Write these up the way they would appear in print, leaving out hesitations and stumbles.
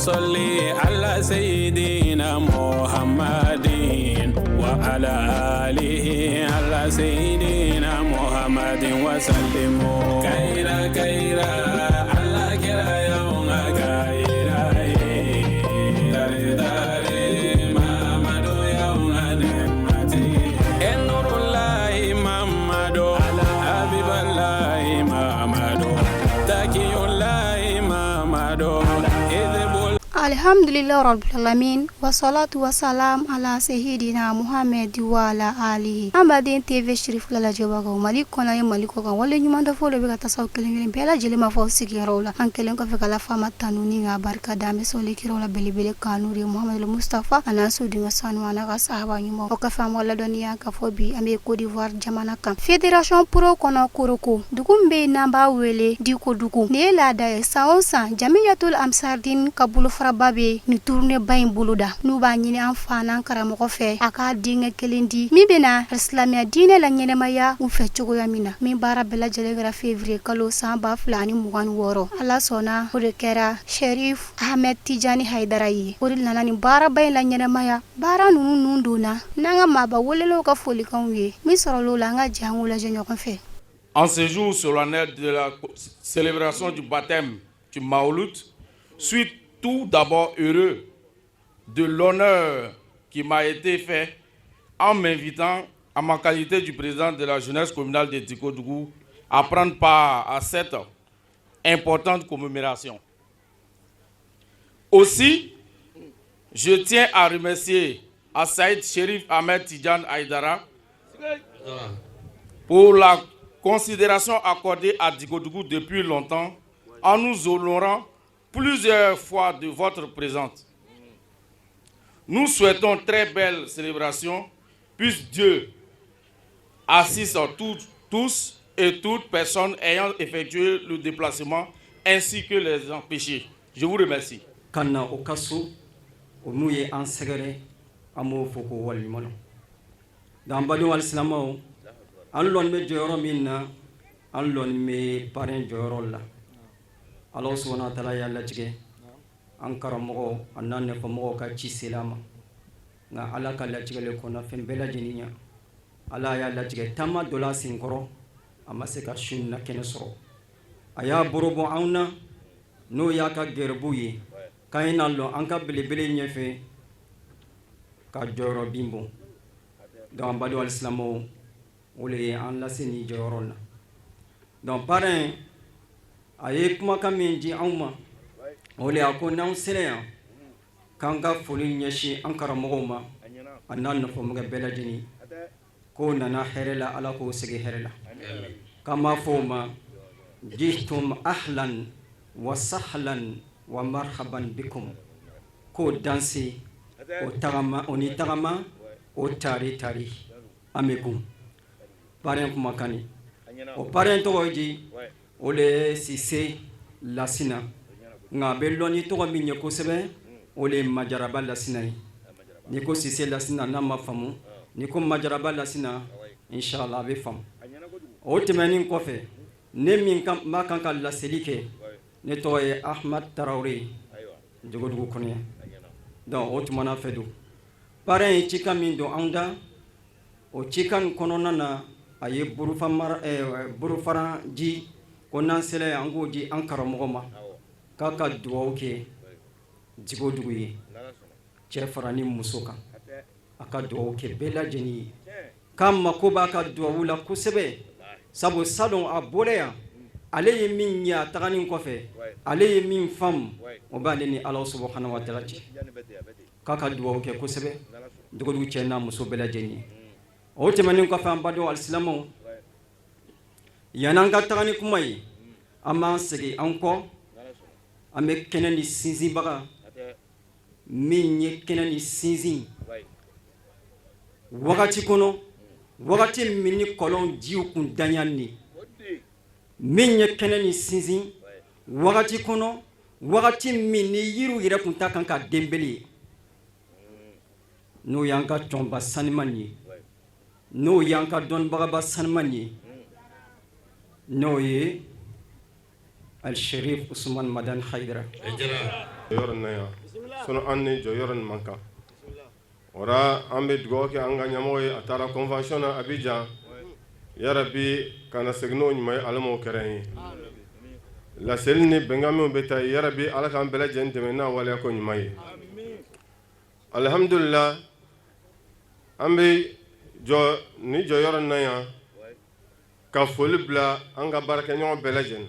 Sɔli ala seyidina Muhamadin wa ala alihi ala seyidina Muhamadin wa salimu kayira kayira ala kira y'anw ka kayira ye tare tare Mamadu y'anw ka nɛɛmatigi ye e nurulayi Mamadu Abibalayi Mamadu Takiyulayi Mamadu Alhamdulillahi rabbil alamin wasalatu wasalam ala seyidina Muhamadi wa ala alihi an baden TV Cherifla lajɛbagaw Mali kɔnɔ ye Mali kɔ kan wale ɲuman dɔ fɔ de bɛ ka taa s'aw kelen kelen bɛɛ lajɛlen ma fɔ sigiyɔrɔw la an kɛlen kɔfɛ ka Ala faama tanu ni k'a barika da an bɛ sɔli kiraw la belebele kan n'o de ye Muhamadu Mustafa a n'a soden sanu a n'a ka sahaba ɲumanw o kɔfɛ an b'aw ladɔnniya k'a fɔ bi an bɛ Côte d'Ivoire jamana kan Fédération Pro kɔnɔ Korhogo dugu min bɛ yen n'an b'a wele Dikodugu nin ye laada ye san o san Jamiyatul Ansardine ka bolofaraba bɛ nin tournée ba in boloda n'u b'a ɲini an fa n'an karamɔgɔ fɛ a k'a denkɛ kelen di min bɛna silamɛya diinɛ la ɲɛnɛmaya u fɛ cogoya min na min baara bɛɛ lajɛlen kɛra février kalo san 2026 Ala sɔnna o de kɛra Cherif Ahmed Tijani Hayidara ye o de nana nin baaraba in la ɲɛnɛmaya baara ninnu nun donna n'an ka maaba welelenw ka folikanw ye min sɔrɔla o la an ka jɛ an k'o lajɛ ɲɔgɔn fɛ. En ce jour solennel de la célébration du baptême du Maouloud, suis tout d'abord heureux de l'honneur qui m'a été fait en m'invitant à ma qualité du président de la jeunesse communale de Dikodougou à prendre part à cette importante commémoration. Aussi, je tiens à remercier Assaïd Sherif Ahmed Tidjane Aïdara pour la considération accordée à Dikodougou depuis longtemps en nous honorant plusieurs fois de votre présence. Nous souhaitons très belle célébration. Puisse Dieu assiste tous et toutes personnes ayant effectué le déplacement ainsi que les empêchés. Je vous remercie. Ka na o ka so o n'u ye an sɛgɛrɛ an b'o fo k'o waleɲuman dɔn. An badenw alisilamɛw, an lɔni bɛ jɔyɔrɔ min na, an lɔni bɛ parrain jɔyɔrɔ la. Ala subahana wa taala y'a latigɛ an karamɔgɔ a n'a nɛfɛmɔgɔw ka ci sela a ma, nka Ala ka latigɛlen kɔnɔ fɛn bɛɛ lajɛlen ɲɛ. Ala y'a latigɛ taama dɔ la senkɔrɔ, a ma se ka su na kɛnɛ sɔrɔ. A y'a boro bɔ anw na n'o y'a ka gɛrɛbu ye k'an ye na lɔ an ka belebele ɲɛfɛ ka jɔyɔrɔ bin bɔ. Donc an badenw alisilamɛw, o le ye an lase nin jɔyɔrɔ la. Donc parrain a ye kumakan min di anw ma, o le a ko n'anw sera yan k'an ka foli ɲɛsin an karamɔgɔw ma a n'a nɔfɛmɔgɔ bɛɛ lajɛlen k'o nana hɛrɛ la, Ala k'o segin hɛrɛ la. K'an b'a fɔ o ma jitum ahlan wa sahlan wa marhaban bikum, k'o danse o tagama o ni tagama o tari tari an bɛ kun parrain kumakan ni o parrain tɔgɔ ye di, o le ye Sise Lasina, nka a bɛ lɔn ni tɔgɔ min ye kosɛbɛ, o le ye Majaraba Lasina ye. N'i ko Sise Lasina n'a ma faamu, n'i ko Majaraba Lasina, inshallah a bɛ faamu. O tɛmɛnen kɔfɛ, ne min b'a kan ka laseli kɛ, ne tɔgɔ ye Ahmad Tarawele Jogodugu kɔnɔ. Donc o tuma fɛ don parrain ye cikan min don anw da, o cikan nin kɔnɔna na, a ye bolofara di ko n'an sera yan, an k'o di an karamɔgɔ ma k'a ka dugawu kɛ Dikodugu ye, cɛ fara ni muso kan, a ka dugawu kɛ bɛɛ lajɛlen ye, k'a mako b'a ka dugawu la kosɛbɛ, sabu salon a bɔra yan, ale ye min ye a taganin kɔfɛ, ale ye min faamu, o b'ale ni Ala subahana wa taala cɛ, k'a ka dugawu kɛ kosɛbɛ Dikodugu cɛ n'a muso bɛɛ lajɛlen ye. O tɛmɛnen kɔfɛ, an badenw alisilamɛw, yan'an ka taga ni kuma ye, an b'an segin an kɔ, an bɛ kɛnɛ ni sinsinbaga min ye kɛnɛ ni sinsin wagati kɔnɔ, wagati min ni kɔlɔn jiw kun daɲani, min ye kɛnɛ ni sinsin wagati kɔnɔ, wagati min ni yiriw yɛrɛ kun ta kan ka denbele ye. N'o y'an ka cɔnba saniman ye, n'o y'an ka dɔnnibagaba saniman ye, n'o ye Al-Sherif Usman Madani Hayidara. Yɔrɔ na yan sinon an ni jɔ yɔrɔ nin man kan. O ra an bɛ dugawu kɛ an ka ɲɛmɔgɔ ye, a taara convention na Abidjan, yarabi ka na segin n'o ɲuman ye, Ala m'o kɛra an ye. Laseli ni bɛnkan minnu bɛ taa, yarabi Ala k'an bɛɛ lajɛlen dɛmɛ n'a waleya ko ɲuman ye. Alihamudulila, an bɛ jɔ ni jɔyɔrɔ na yan ka foli bila an ka baarakɛɲɔgɔn bɛɛ lajɛlen.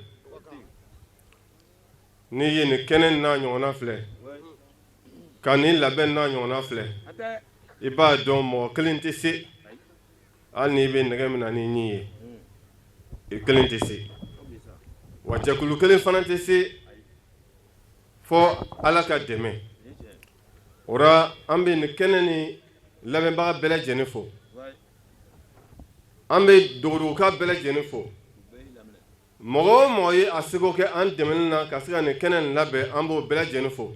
N'i ye nin kɛnɛ n'a ɲɔgɔnna filɛ, ka nin labɛn n'a ɲɔgɔnna filɛ, i b'a dɔn mɔgɔ kelen tɛ se. Hali n'i bɛ nɛgɛ minɛ n'i ɲin ye, i kelen tɛ se. Wa jɛkulu kelen fana tɛ se fɔ Ala ka dɛmɛ. O ra an bɛ nin kɛnɛ ni labɛnbaga bɛɛ lajɛlen fo. An bɛ dogodogoka bɛɛ lajɛlen fo. Mɔgɔ o mɔgɔ ye a seko kɛ an dɛmɛni na ka se ka nin kɛnɛ nin labɛn, an b'o bɛɛ lajɛlen fo.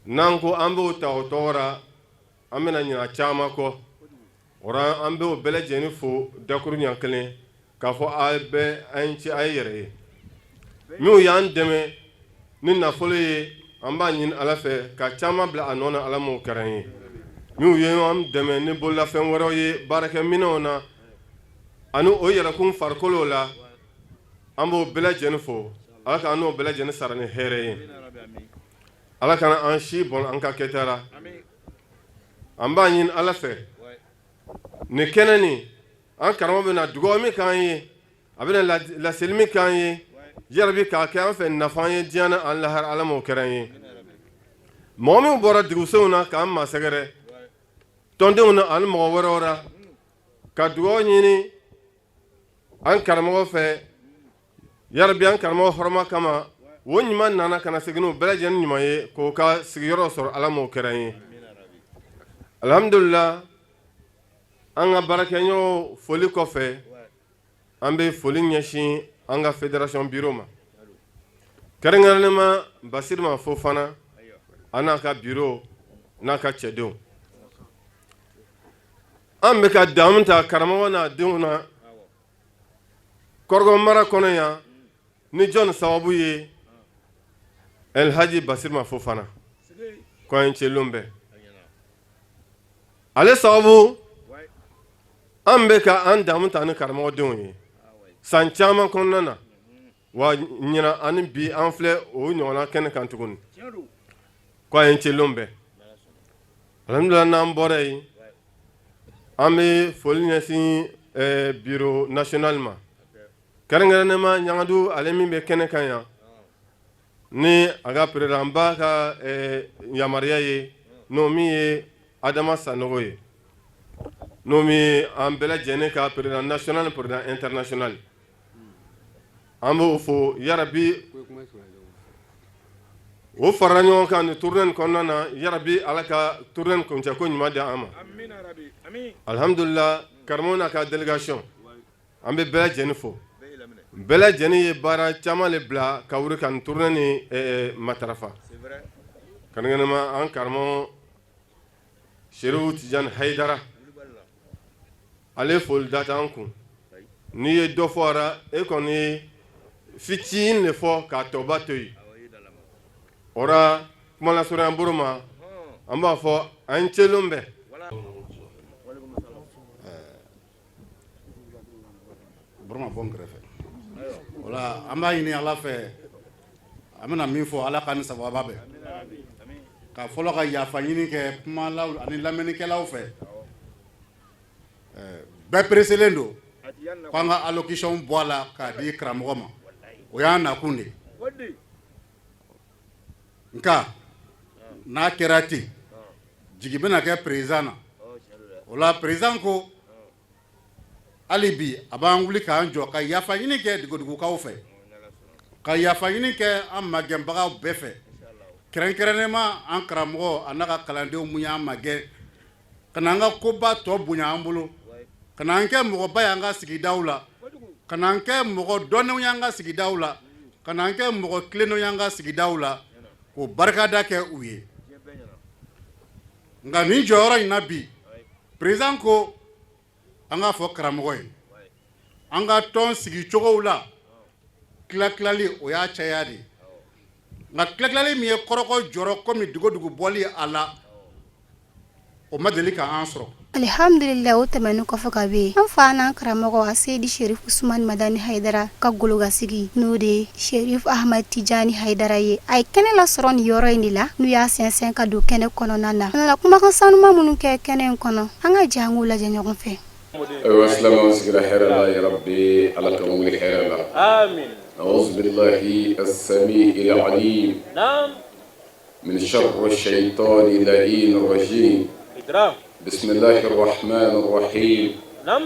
N'an ko an b'o ta o tɔgɔ ra, an bɛna ɲina caman kɔ. O ra an b'o bɛɛ lajɛlen fo dakuru ɲɛ kelen k'a fɔ a bɛɛ a ni ce a ye yɛrɛ ye. Minnu y'an dɛmɛ ni nafolo ye, an b'a ɲini Ala fɛ ka caman bila a nɔ na, Ala m'o kɛra an ye. Minnu ye an dɛmɛ ni bololafɛn wɛrɛw ye, baarakɛminɛnw na ani o yɛrɛkun farikolo la, an b'o bɛɛ lajɛlen fo. Ala k'an n'o bɛɛ lajɛlen sara ni hɛrɛ ye. Ala kana an si bɔn an ka kɛta la. An b'a ɲini Ala fɛ nin kɛnɛ nin, an karamɔgɔ bɛna dugawu min k'an ye, a bɛna laseli min k'an ye, yarabi k'a kɛ an fɛ nafa ye diɲɛ na ani lahara, Ala m'o kɛra an ye. Mɔgɔ min bɔra dugusenw na k'an masɛgɛrɛ tɔndenw na ani mɔgɔ wɛrɛw la ka dugawu ɲini an karamɔgɔ fɛ, yarabi an karamɔgɔ hɔrɔma kama, o ɲuman nana ka na segin n'o bɛɛ lajɛlen ɲuman ye k'o ka sigiyɔrɔ sɔrɔ, Ala m'o kɛra an ye. Alhamdulila, an ka baarakɛɲɔgɔn foli kɔfɛ, an bɛ foli ɲɛsin an ka fédération bureau ma, kɛrɛnkɛrɛnnenma Basirima Fofana a n'a ka bureau n'a ka cɛdenw. An bɛ ka damu ta karamɔgɔ n'a denw na Kɔrɔgɔ mara kɔnɔ yan ni jɔn sababu ye? Elhaji Basirima Fofana ko an ce lon bɛɛ ale sababu an bɛ ka an damu ta ni karamɔgɔdenw ye san caman kɔnɔna na. Wa ɲinan ani bi an filɛ o ɲɔgɔnna kɛnɛ kan tuguni ko an ce lon bɛɛ. Alhamdulila, n'an bɔra yen, an bɛ foli ɲɛsin bureau national ma, kɛrɛnkɛrɛnnenma Ɲagadu, ale min bɛ kɛnɛ kan yan ni a ka président ba ka yamaruya ye, n'o min ye Adama Sanogo ye, n'o min an bɛɛ lajɛlen ka président national, président international. An b'o fo yarabi. O farala ɲɔgɔn kan ni tournée nin kɔnɔna na. Yarabi Ala ka tournée nin kuncɛ ko ɲuman di an ma. Alhamdulila, karamɔgɔ n'a ka délégation, an bɛ bɛɛ lajɛlen fo. Bɛɛ lajɛlen ye baara caman de bila ka wuli ka nin tournée nin matarafa, kɛrɛnkɛrɛnnenya an karamɔgɔ Serifu Tijani Hayidara, ale foli da t'an kun. N'i ye dɔ fɔra, e kɔni ye fitinin de fɔ k'a tɔba to yen. O ra kumalasurunya bolo ma, an b'a fɔ an ce lon bɛɛ. Burama bɔ n kɛrɛfɛ. O la, an b'a ɲini Ala fɛ, an bɛna min fɔ, Ala ka ni sababa bɛn. Ka fɔlɔ ka yafa ɲini kɛ kumalaw ani lamɛnnikɛlaw fɛ. Bɛɛ pereselen don ko an ka allocution bɔ a la k'a di karamɔgɔ ma, o y'an nakun de ye. Nka n'a kɛra ten, jigi bɛna kɛ président na. O la, président ko hali bi a b'an wuli k'an jɔ ka yafa ɲini kɛ dugudugukaw fɛ, ka yafa ɲini kɛ an magɛnbagaw bɛɛ fɛ, kɛrɛnkɛrɛnnenma an karamɔgɔ a n'a ka kalandenw mun y'an magɛn ka na an ka koba tɔ bonya an bolo, ka na an kɛ mɔgɔba ye an ka sigidaw la, ka na an kɛ mɔgɔ dɔnnenw ye an ka sigidaw la, ka na an kɛ mɔgɔ tilennenw ye an ka sigidaw la, k'o barikada kɛ u ye. Nka nin jɔyɔrɔ in na bi, président ko an k'a fɔ karamɔgɔ ye, an ka tɔn sigicogow la, tilatilali o y'a caya de ye. Nka tilatilali min ye kɔrɔkɔ jɔrɔ komi Digodugu bɔli a la, o ma deli ka an sɔrɔ. Alihamdulila, o tɛmɛnen kɔfɛ ka bɔ yen, an fa n'an karamɔgɔ Aseyidi Sherif Usumani Madani Hayidara ka gologasigi, n'o de ye Sherif Ahmad Tijani Hayidara ye, a ye kɛnɛ lasɔrɔ nin yɔrɔ in de la, n'u y'a sɛnsɛn ka don kɛnɛ kɔnɔna na. A nana kumakan sanuma minnu kɛ kɛnɛ in kɔnɔ, an ka jɛ an k'u lajɛ ɲɔgɔn fɛ. Ayiwa silamɛw sigira hɛrɛ la, yarabi Ala k'an wuli hɛrɛ la. Amin. Auzu billahi as-sami'il alim. Naam. Min sharri shaytani la'in rajim. Idram. Bismillahir rahmanir rahim. Naam.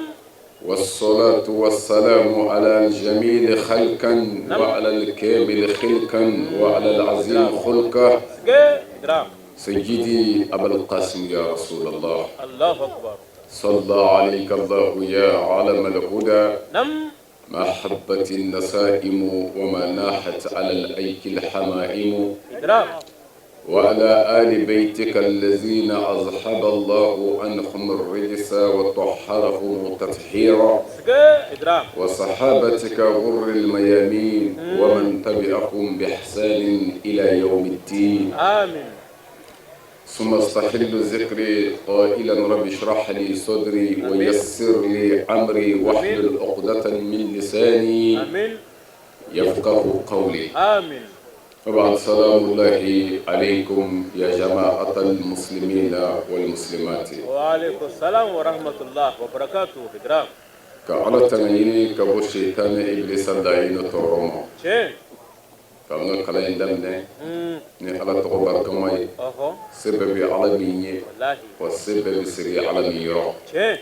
والصلاة والسلام على الجميل خلقا وعلى الكامل خلقا وعلى العظيم خلقا Idram. سيدي أبا القاسم يا رسول الله. الله أكبر. صلى عليك الله يا علم الهدى. نعم. ما حبت النسائم وما ناحت على الأيك الحمائم. Idram. وعلى آل بيتك الذين أذهب الله عنهم الرجس وطهرهم تطهيرا. Idram. وصحابتك غر الميامين ومن تبعهم بإحسان إلى يوم الدين. آمين. ثم استحل ذكري قائلا رب اشرح لي صدري ويسر لي أمري واحلل عقدة من لساني آمين. يفقه قولي. آمين. وبعد، سلام الله عليكم يا جماعة المسلمين والمسلمات. وعليكم السلام ورحمة الله وبركاته. Idram. Ka Ala tanga ɲini ka bɔ shetani ibilisa laɲini tɔɔrɔ ma. Tiɲɛ. K'an ka kalan in daminɛ ni Ala tɔgɔ barikama ye. Se bɛɛ bɛ Ala min ye. Wallahi. Wa se bɛɛ bɛ sigi Ala min yɔrɔ. Tiɲɛ.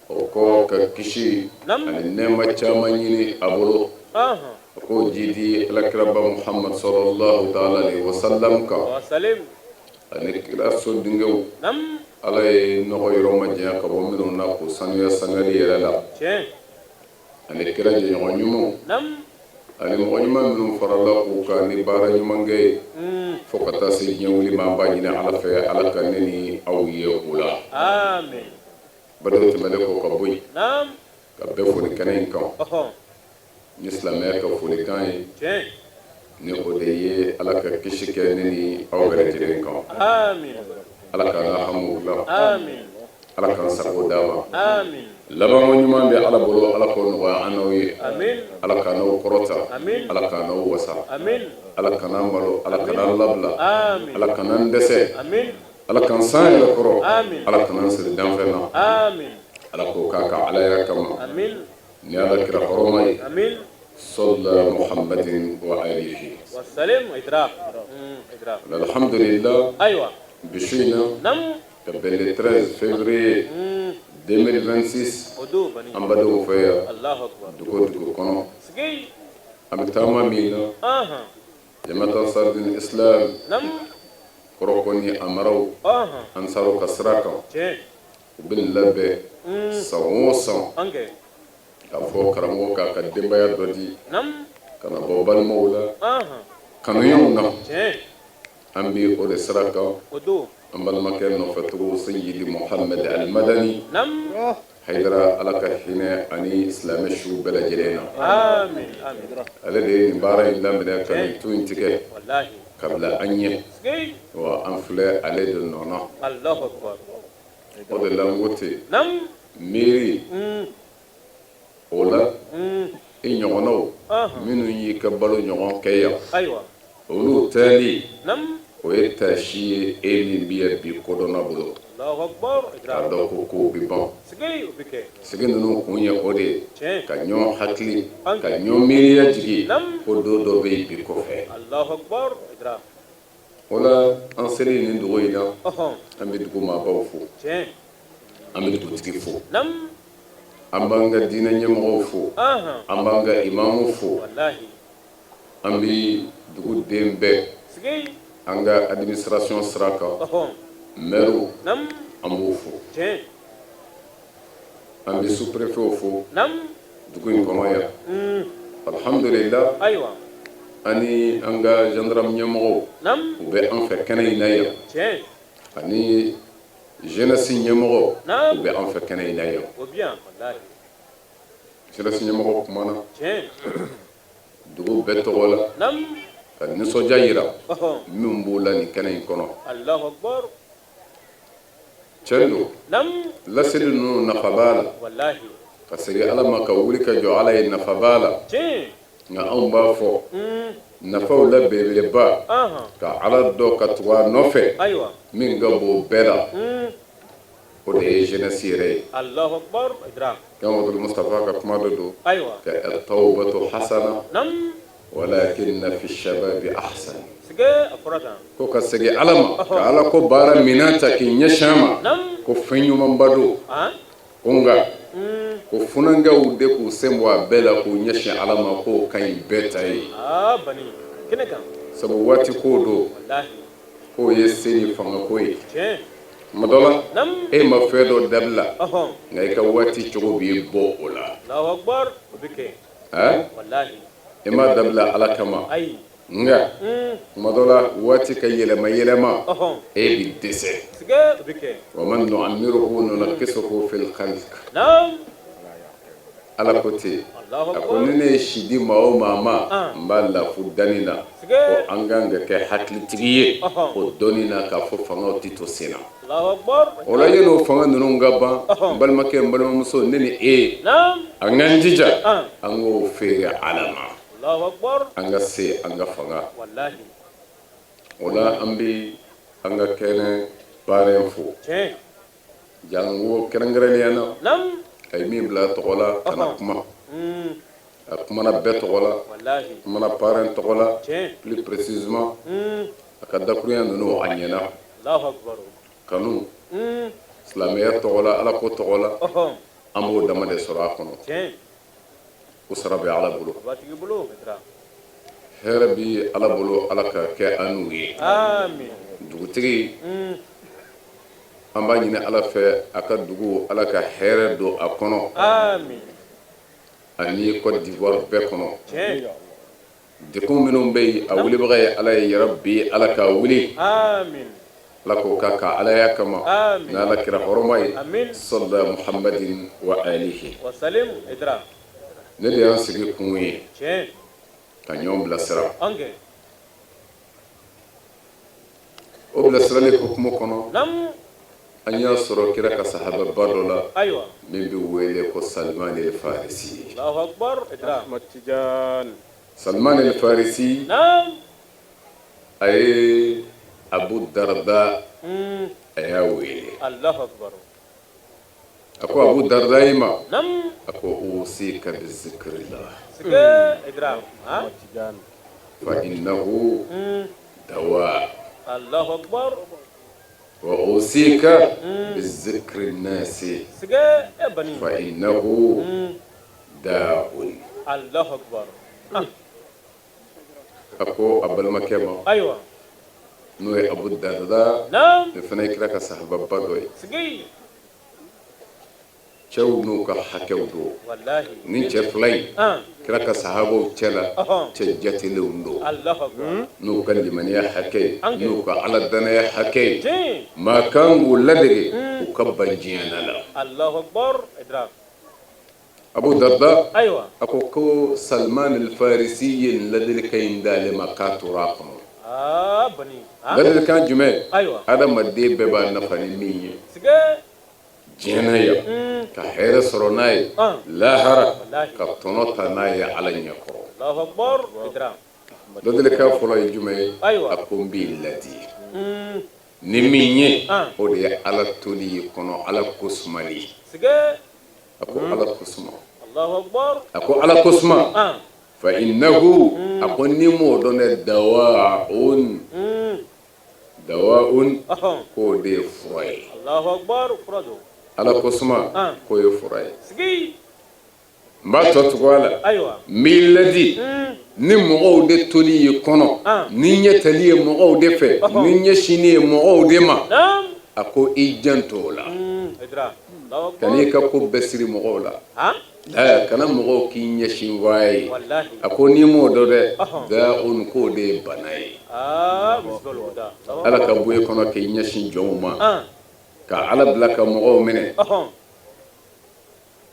O kɔ, ka kisi ani nɛɛma caman ɲini a bolo, a k'o jidi alakiraba Muhammad sallallahu ta'ala alaihi wa sallam kan وسلم. ani kira sodengew, Ala ye nɔgɔ yɔrɔ ma janya ka bɔ minnu na k'o sanuya sanuyali yɛrɛ la, Tiɲɛ. ani kira jɛɲɔgɔn ɲumanw ani mɔgɔ ɲuman minnu farala u kan ni baara ɲumankɛ ye fo ka taa se diɲɛ wuli ma. An b'a ɲini Ala fɛ, Ala ka ne ni aw ye o la. آمين. Badenw, tɛmɛnen kɔ ka bɔ yen, ka bɛɛ foli kɛnɛ in kan ni silamɛya ka folikan ye, ni o de ye Ala ka kisi kɛ ne ni aw bɛɛ lajɛlen kan. آمين. Ala k'an ka hamiw dilan. آمين. Ala k'an sago d'a ma. آمين. Labanko ɲuman bɛ Ala bolo, Ala k'o nɔgɔya an n'aw ye. آمين. Ala k'an n'aw kɔrɔta. آمين. Ala k'an n'aw wasa. آمين. Ala kan'an malo, Ala kan'an labila. آمين. Ala kan'an dɛsɛ. آمين. Ala k'an san yɛrɛ kɔrɔ. آمين. Ala kan'an siri danfɛn na. آمين. Ala k'o k'a ka Ala yɛrɛ kama آمين. ni Ala kira hɔrɔma ye. آمين. صلى محمد وآله وسلم. إدراك. إدراك. الحمد لله. Bi su in na, ka bɛn le 13 février 2026, O don bani. an badenw fɛ yan, الله أكبر. dugu o dugu kɔnɔ, Sigi. an bɛ taama min na, Jamaat Ansar Islam Kɔrɔkɔ ni a maraw, Ansaru ka sira kan, u bɛ nin labɛn san o san Anke. k'a fɔ karamɔgɔ k'a ka denbaya dɔ di ka na bɔ balimaw la, kanuyaw na. An bɛ o de sira kan. O don. An balimakɛ nɔfɛcogo, Seyidi Mohamed Alimadani Hayidara, Ala ka hinɛ ani silamɛ su bɛɛ lajɛlen na. آمين. آمين. Ale de ye nin baara in daminɛ ka nin tu in tigɛ Wallahi. ka bila an ɲɛ. Wa an filɛ ale de nɔ na. الله أكبر. O de la n ko ten, miiri o la, i ɲɔgɔnnaw minnu y'i ka balo ɲɔgɔn kɛ yan, olu taali, o ye taasi ye e min bɛ yan bi kodɔnna bolo, الله أكبر. k'a إدراك. dɔn ko kow bɛ ban. Sigi o bɛ kɛ. Sigi ninnu kun ye o de ye, ka ɲɔgɔn hakili, ka ɲɔgɔn miiriya jigin ko don dɔ bɛ yen bi kɔfɛ. الله أكبر. إدراك. O la, an selen nin dugu in na, an bɛ dugu maabaw fo, an bɛ dugutigi fo, an b'an ka diinɛ ɲɛmɔgɔw fo, an b'an ka imamu fo, an bɛ duguden bɛɛ, an ka administration sira kan, maire, an b'o fo, an bɛ sous-préfet fo dugu in kɔnɔ yan. Alhamdulillah, ani an ka gendarme ɲɛmɔgɔw, u bɛ an fɛ kɛnɛ in na yan. Ani jeunesse ɲɛmɔgɔ, u bɛ an fɛ kɛnɛ in na yan. Jeunesse ɲɛmɔgɔ kumana dugu bɛɛ tɔgɔ la ka nisɔndiya yira min b'o la nin kɛnɛ in kɔnɔ. Tiɲɛ don, laseli ninnu nafa b'a la, ka segin Ala ma, ka wuli ka jɔ Ala ye, nafa b'a la. Nka anw b'a fɔ nafaw la belebeleba, ka Ala dɔn, ka tugu a nɔfɛ, min ka bon bɛɛ la, o de ye jeunesse yɛrɛ ye. Mamadu Mustafa ka kuma dɔ don ka tawbatu hasana walakinna fi shababi ahsan, ko ka segin Ala ma, ka Ala ko baara minɛn ta k'i ɲɛsin a ma, ko fɛn ɲumanba don. Ko nka ko funankɛw de k'u sen bɔ a bɛɛ la k'u ɲɛsin Ala ma, k'o ka ɲi bɛɛ ta ye, sabu waati ko don, k'o ye se ni fangako ye. Tuma dɔ la, e ma fɛn dɔ dabila, nka i ka waati cogo b'i bɔ o la. I m'a dabila Ala kama, nka tuma dɔ la, waati ka yɛlɛma yɛlɛma, e bɛ dɛsɛ. Wa man nu'ammiruhu nunakkisuhu fil khalq. Ala ko ten, a ko ni ne ye si di maa o maa ma, n b'a lafu danni na. Ko an kan ka kɛ hakilitigi ye o dɔnni na, k'a fɔ fangaw tɛ to sen na. O la, yan'o fanga ninnu ka ban, n balimakɛ, n balimamuso, ne ni e, an k'an jija, an k'o feere Ala ma, an ka se, an ka fanga o la. An bɛ an ka kɛnɛ parrain fo, jango kɛrɛnkɛrɛnnenya na, a ye min bila tɔgɔ la ka na kuma. A kumana bɛɛ tɔgɔ la, kumana parrain tɔgɔ la plus précisément. A ka dakurunya ninnu, a ɲɛna kanu silamɛya tɔgɔ la, Ala ko tɔgɔ la. An b'o dama de sɔrɔ a kɔnɔ. O sara bɛ Ala bolo, hɛrɛ bɛ Ala bolo, Ala ka kɛ an n'u ye. Dugutigi, an b'a ɲini Ala fɛ, a ka dugu, Ala ka hɛrɛ don a kɔnɔ ani Côte d'Ivoire bɛɛ kɔnɔ. Degun minnu bɛ yen, a wulibaga ye Ala ye. Yarabi, Ala ka wuli, Ala k'o k'a ka Alaya kama n'Ala kira hɔrɔma ye, sɔlila Muhamadin wa alihi. Ne de y'an sigi kun ye ka ɲɔgɔn bilasira. O bilasirali hukumu kɔnɔ, an y'a sɔrɔ kira ka sahababa dɔ la min bɛ wele ko Salman el Farisi. Salman el Farisi, a ye Abu Darda, a y'a wele. A ko Abu Darda i ma, a ko usika bi zikrillah fa innahu dawa wa usika bi zikri nasi fa innahu da'un. A ko a balimakɛ ma, n'o ye Abu Darda, nin fana ye kira ka sahababa dɔ ye. Cɛw n'u ka hakɛw don. Ni cɛ fila in, kira ka sahabaw cɛ la, cɛ jatelenw don, n'u ka limaniya hakɛ, n'u ka Ala danaya hakɛ ye, maa kan k'u ladege, u ka ban diɲɛ la. Abu Darda a ko ko Salman al-Farisi ye nin ladilikan in d'ale ma k'a tora a kɔnɔ. Ladilikan jumɛn? Adamaden bɛɛ b'a nafa ni min ye diɲɛ na yan, ka hɛrɛ sɔrɔ n'a ye lahara, ka tɔnɔ ta n'a ye Ala ɲɛkɔrɔ. Ladilikan fɔlɔ ye jumɛn ye? A ko n b'i ladi ni min ye, o de ye Ala toli ye kɔnɔ, Ala ko sumali. A ko Ala ko suma, a ko Ala ko suma, fa innahu, a ko ni m'o dɔn dɛ, dawaun, dawaun, k'o de ye fura ye. Ala ko suma, k'o ye fura ye. N b'a tɔ tugu a la, n b'i ladi ni mɔgɔw de toli ye kɔnɔ, ni ɲɛtali ye mɔgɔw de fɛ, ni ɲɛsinni ye mɔgɔw de ma. A ko i janto o la. Kan'i ka ko bɛɛ siri mɔgɔw la, kana mɔgɔw k'i ɲɛsin waa ye. A ko n'i m'o dɔn dɛ, da'un, k'o de ye bana ye. Ala ka bɔ i kɔnɔ k'i ɲɛsin jɔnw ma, ka Ala bila ka mɔgɔw minɛ,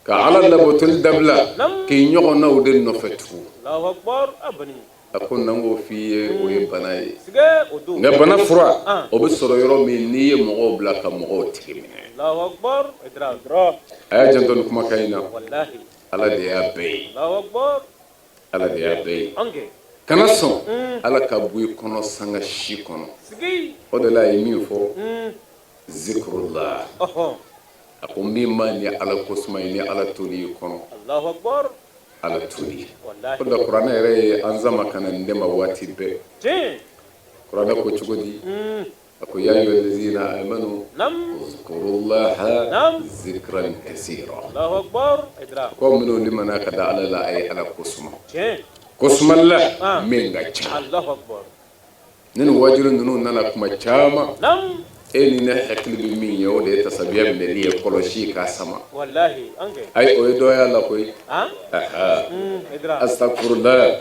ka Ala labatoli dabila, k'i ɲɔgɔnnaw de nɔfɛ tugun. A ko n'an k'o f'i ye, o ye bana ye. Nka bana fura, o bɛ sɔrɔ yɔrɔ min, n'i ye mɔgɔw bila ka mɔgɔw tigi minɛ. A y'a janto nin kumakan in na. Ala de y'a bɛɛ ye, Ala de y'a bɛɛ ye. Kana sɔn Ala ka bɔ i kɔnɔ sanga si kɔnɔ. O de la a ye min fɔ, zikurula, a ko min ma ni Ala ko suma ye, ni Ala toli i kɔnɔ, Ala toli. O de la kuranɛ yɛrɛ ye an sama ka na nin de ma waati bɛɛ. Kuranɛ ko cogo di? A ko ya ayyuha allazina amanu uzkurullaha zikran kasira. Ko minnu limana ka da Ala la, a ye Ala ko suma, ko sumala min ka ca. Ni nin wajulu ninnu nana kuma caman, e ni ne hakili bɛ min ye, o de ye tasabiya minɛli ye, kɔlɔsi k'a sama. Ayi, o ye dɔ y'a la koyi. Astagfirullah,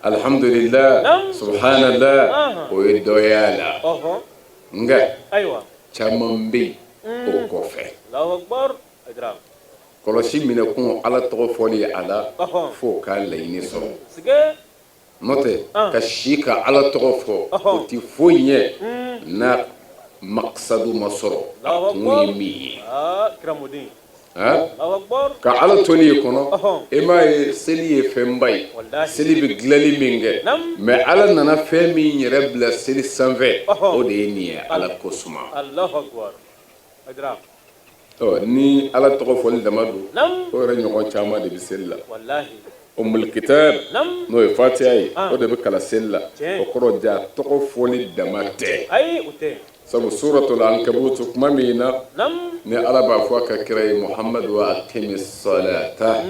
alhamdulillah, subhanallah, o ye dɔ y'a la. Nka caman bɛ yen o kɔfɛ. Kɔlɔsi minɛkun, Ala tɔgɔ fɔli a la fo k'a laɲini sɔrɔ. N'o tɛ, ka si ka Ala tɔgɔ fɔ, o tɛ foyi ɲɛ n'a makasadu ma sɔrɔ, a kun ye min ye. Ka Ala toli i kɔnɔ, e m'a ye, seli ye fɛnba ye, seli bɛ dilanli min kɛ, mais Ala nana fɛn min yɛrɛ bila seli sanfɛ, o de ye nin ye, Ala ko suma. Ni Ala tɔgɔ fɔli dama don, o yɛrɛ ɲɔgɔn caman de bɛ seli la. Umul kitab, n'o ye Fatiha ye, o de bɛ kalan seli la. O kɔrɔ ja tɔgɔ fɔli dama tɛ, sabu suratul ankabut, kuma min na ni Ala b'a fɔ a ka kira ye Muhamadu, wa aqimi salata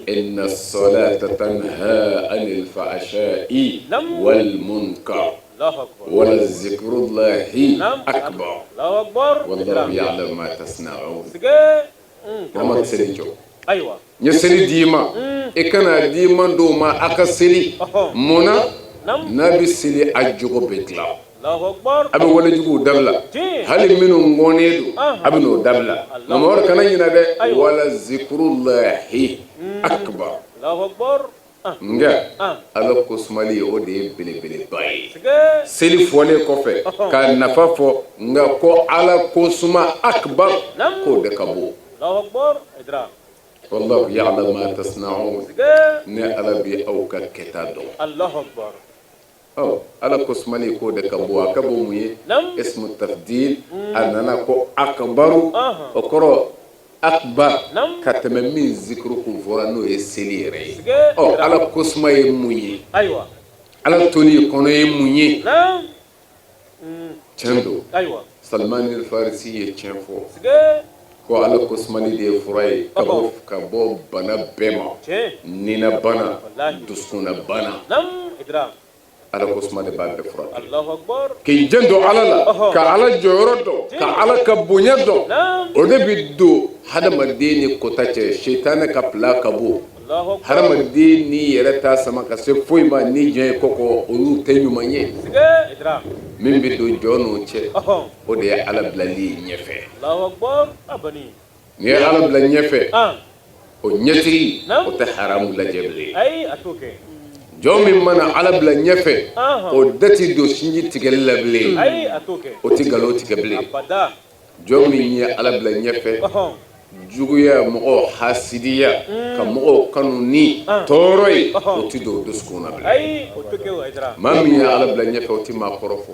inna salata tanha anil fahsha'i wal munkar wala zikrullahi akbar wallahu ya'lamu ma tasna'un. Muhammad, seli jɔ. N ye seli d'i ma, i kana d'i ma dɔw ma a ka seli. Mun na? N'a bɛ seli, a jogo bɛ dilan, a bɛ walejuguw dabila, hali minnu ngɔnnen don, a bɛ n'o dabila. Nka Mamadu, kana ɲinɛ dɛ, wala zikrullahi akbar. Nka Ala ko sumali, o de ye belebeleba ye. Seli fɔlen kɔfɛ k'a nafa fɔ, nka ko Ala ko suma akbar, k'o de ka bon. Wallahu ya'lamu ma tasna'un, ne Ala bɛ aw ka kɛta dɔn. Ala ko sumali, k'o de ka bon. A ka bon mun ye? Ismu tafdil, a nana ko akbaru, o kɔrɔ akbar ka tɛmɛ min zikuru kun fɔra, n'o ye seli yɛrɛ ye. Ɔ, Ala ko suma ye mun ye? Ala toli kɔnɔ ye mun ye? Tiɲɛ don, Salman Farisi ye tiɲɛ fɔ ko Ala ko sumali de ye fura ye ka bɔ bana bɛɛ ma, nina bana, dusukunna bana. Ala ko suma de b'a bɛɛ furakɛ. K'i janto Ala la, ka Ala jɔyɔrɔ dɔn, ka Ala ka bonya dɔn, o de bɛ don hadamaden ni kota cɛ. Seitanɛ ka plan ka bon. Hadamaden ni yɛrɛ t'a sama ka se foyi ma ni diɲɛ ye kɔkɔ, olu tɛ ɲuman ye. Min bɛ don jɔn n'o cɛ, o de ye Ala bilali ye ɲɛfɛ. N'i ye Ala bila ɲɛfɛ, o ɲɛtigi, o tɛ haramu lajɛ bilen. Jɔn min mana Ala bila ɲɛfɛ, o da tɛ don sinji tigɛli la bilen, o tɛ nkalon tigɛ bilen. Jɔn min ye Ala bila ɲɛfɛ, juguya, mɔgɔ hasidiya, ka mɔgɔw kanu ni tɔɔrɔ ye, o tɛ don o dusukun na bilen. Maa min ye Ala bila ɲɛfɛ, o tɛ maa kɔrɔfɔ.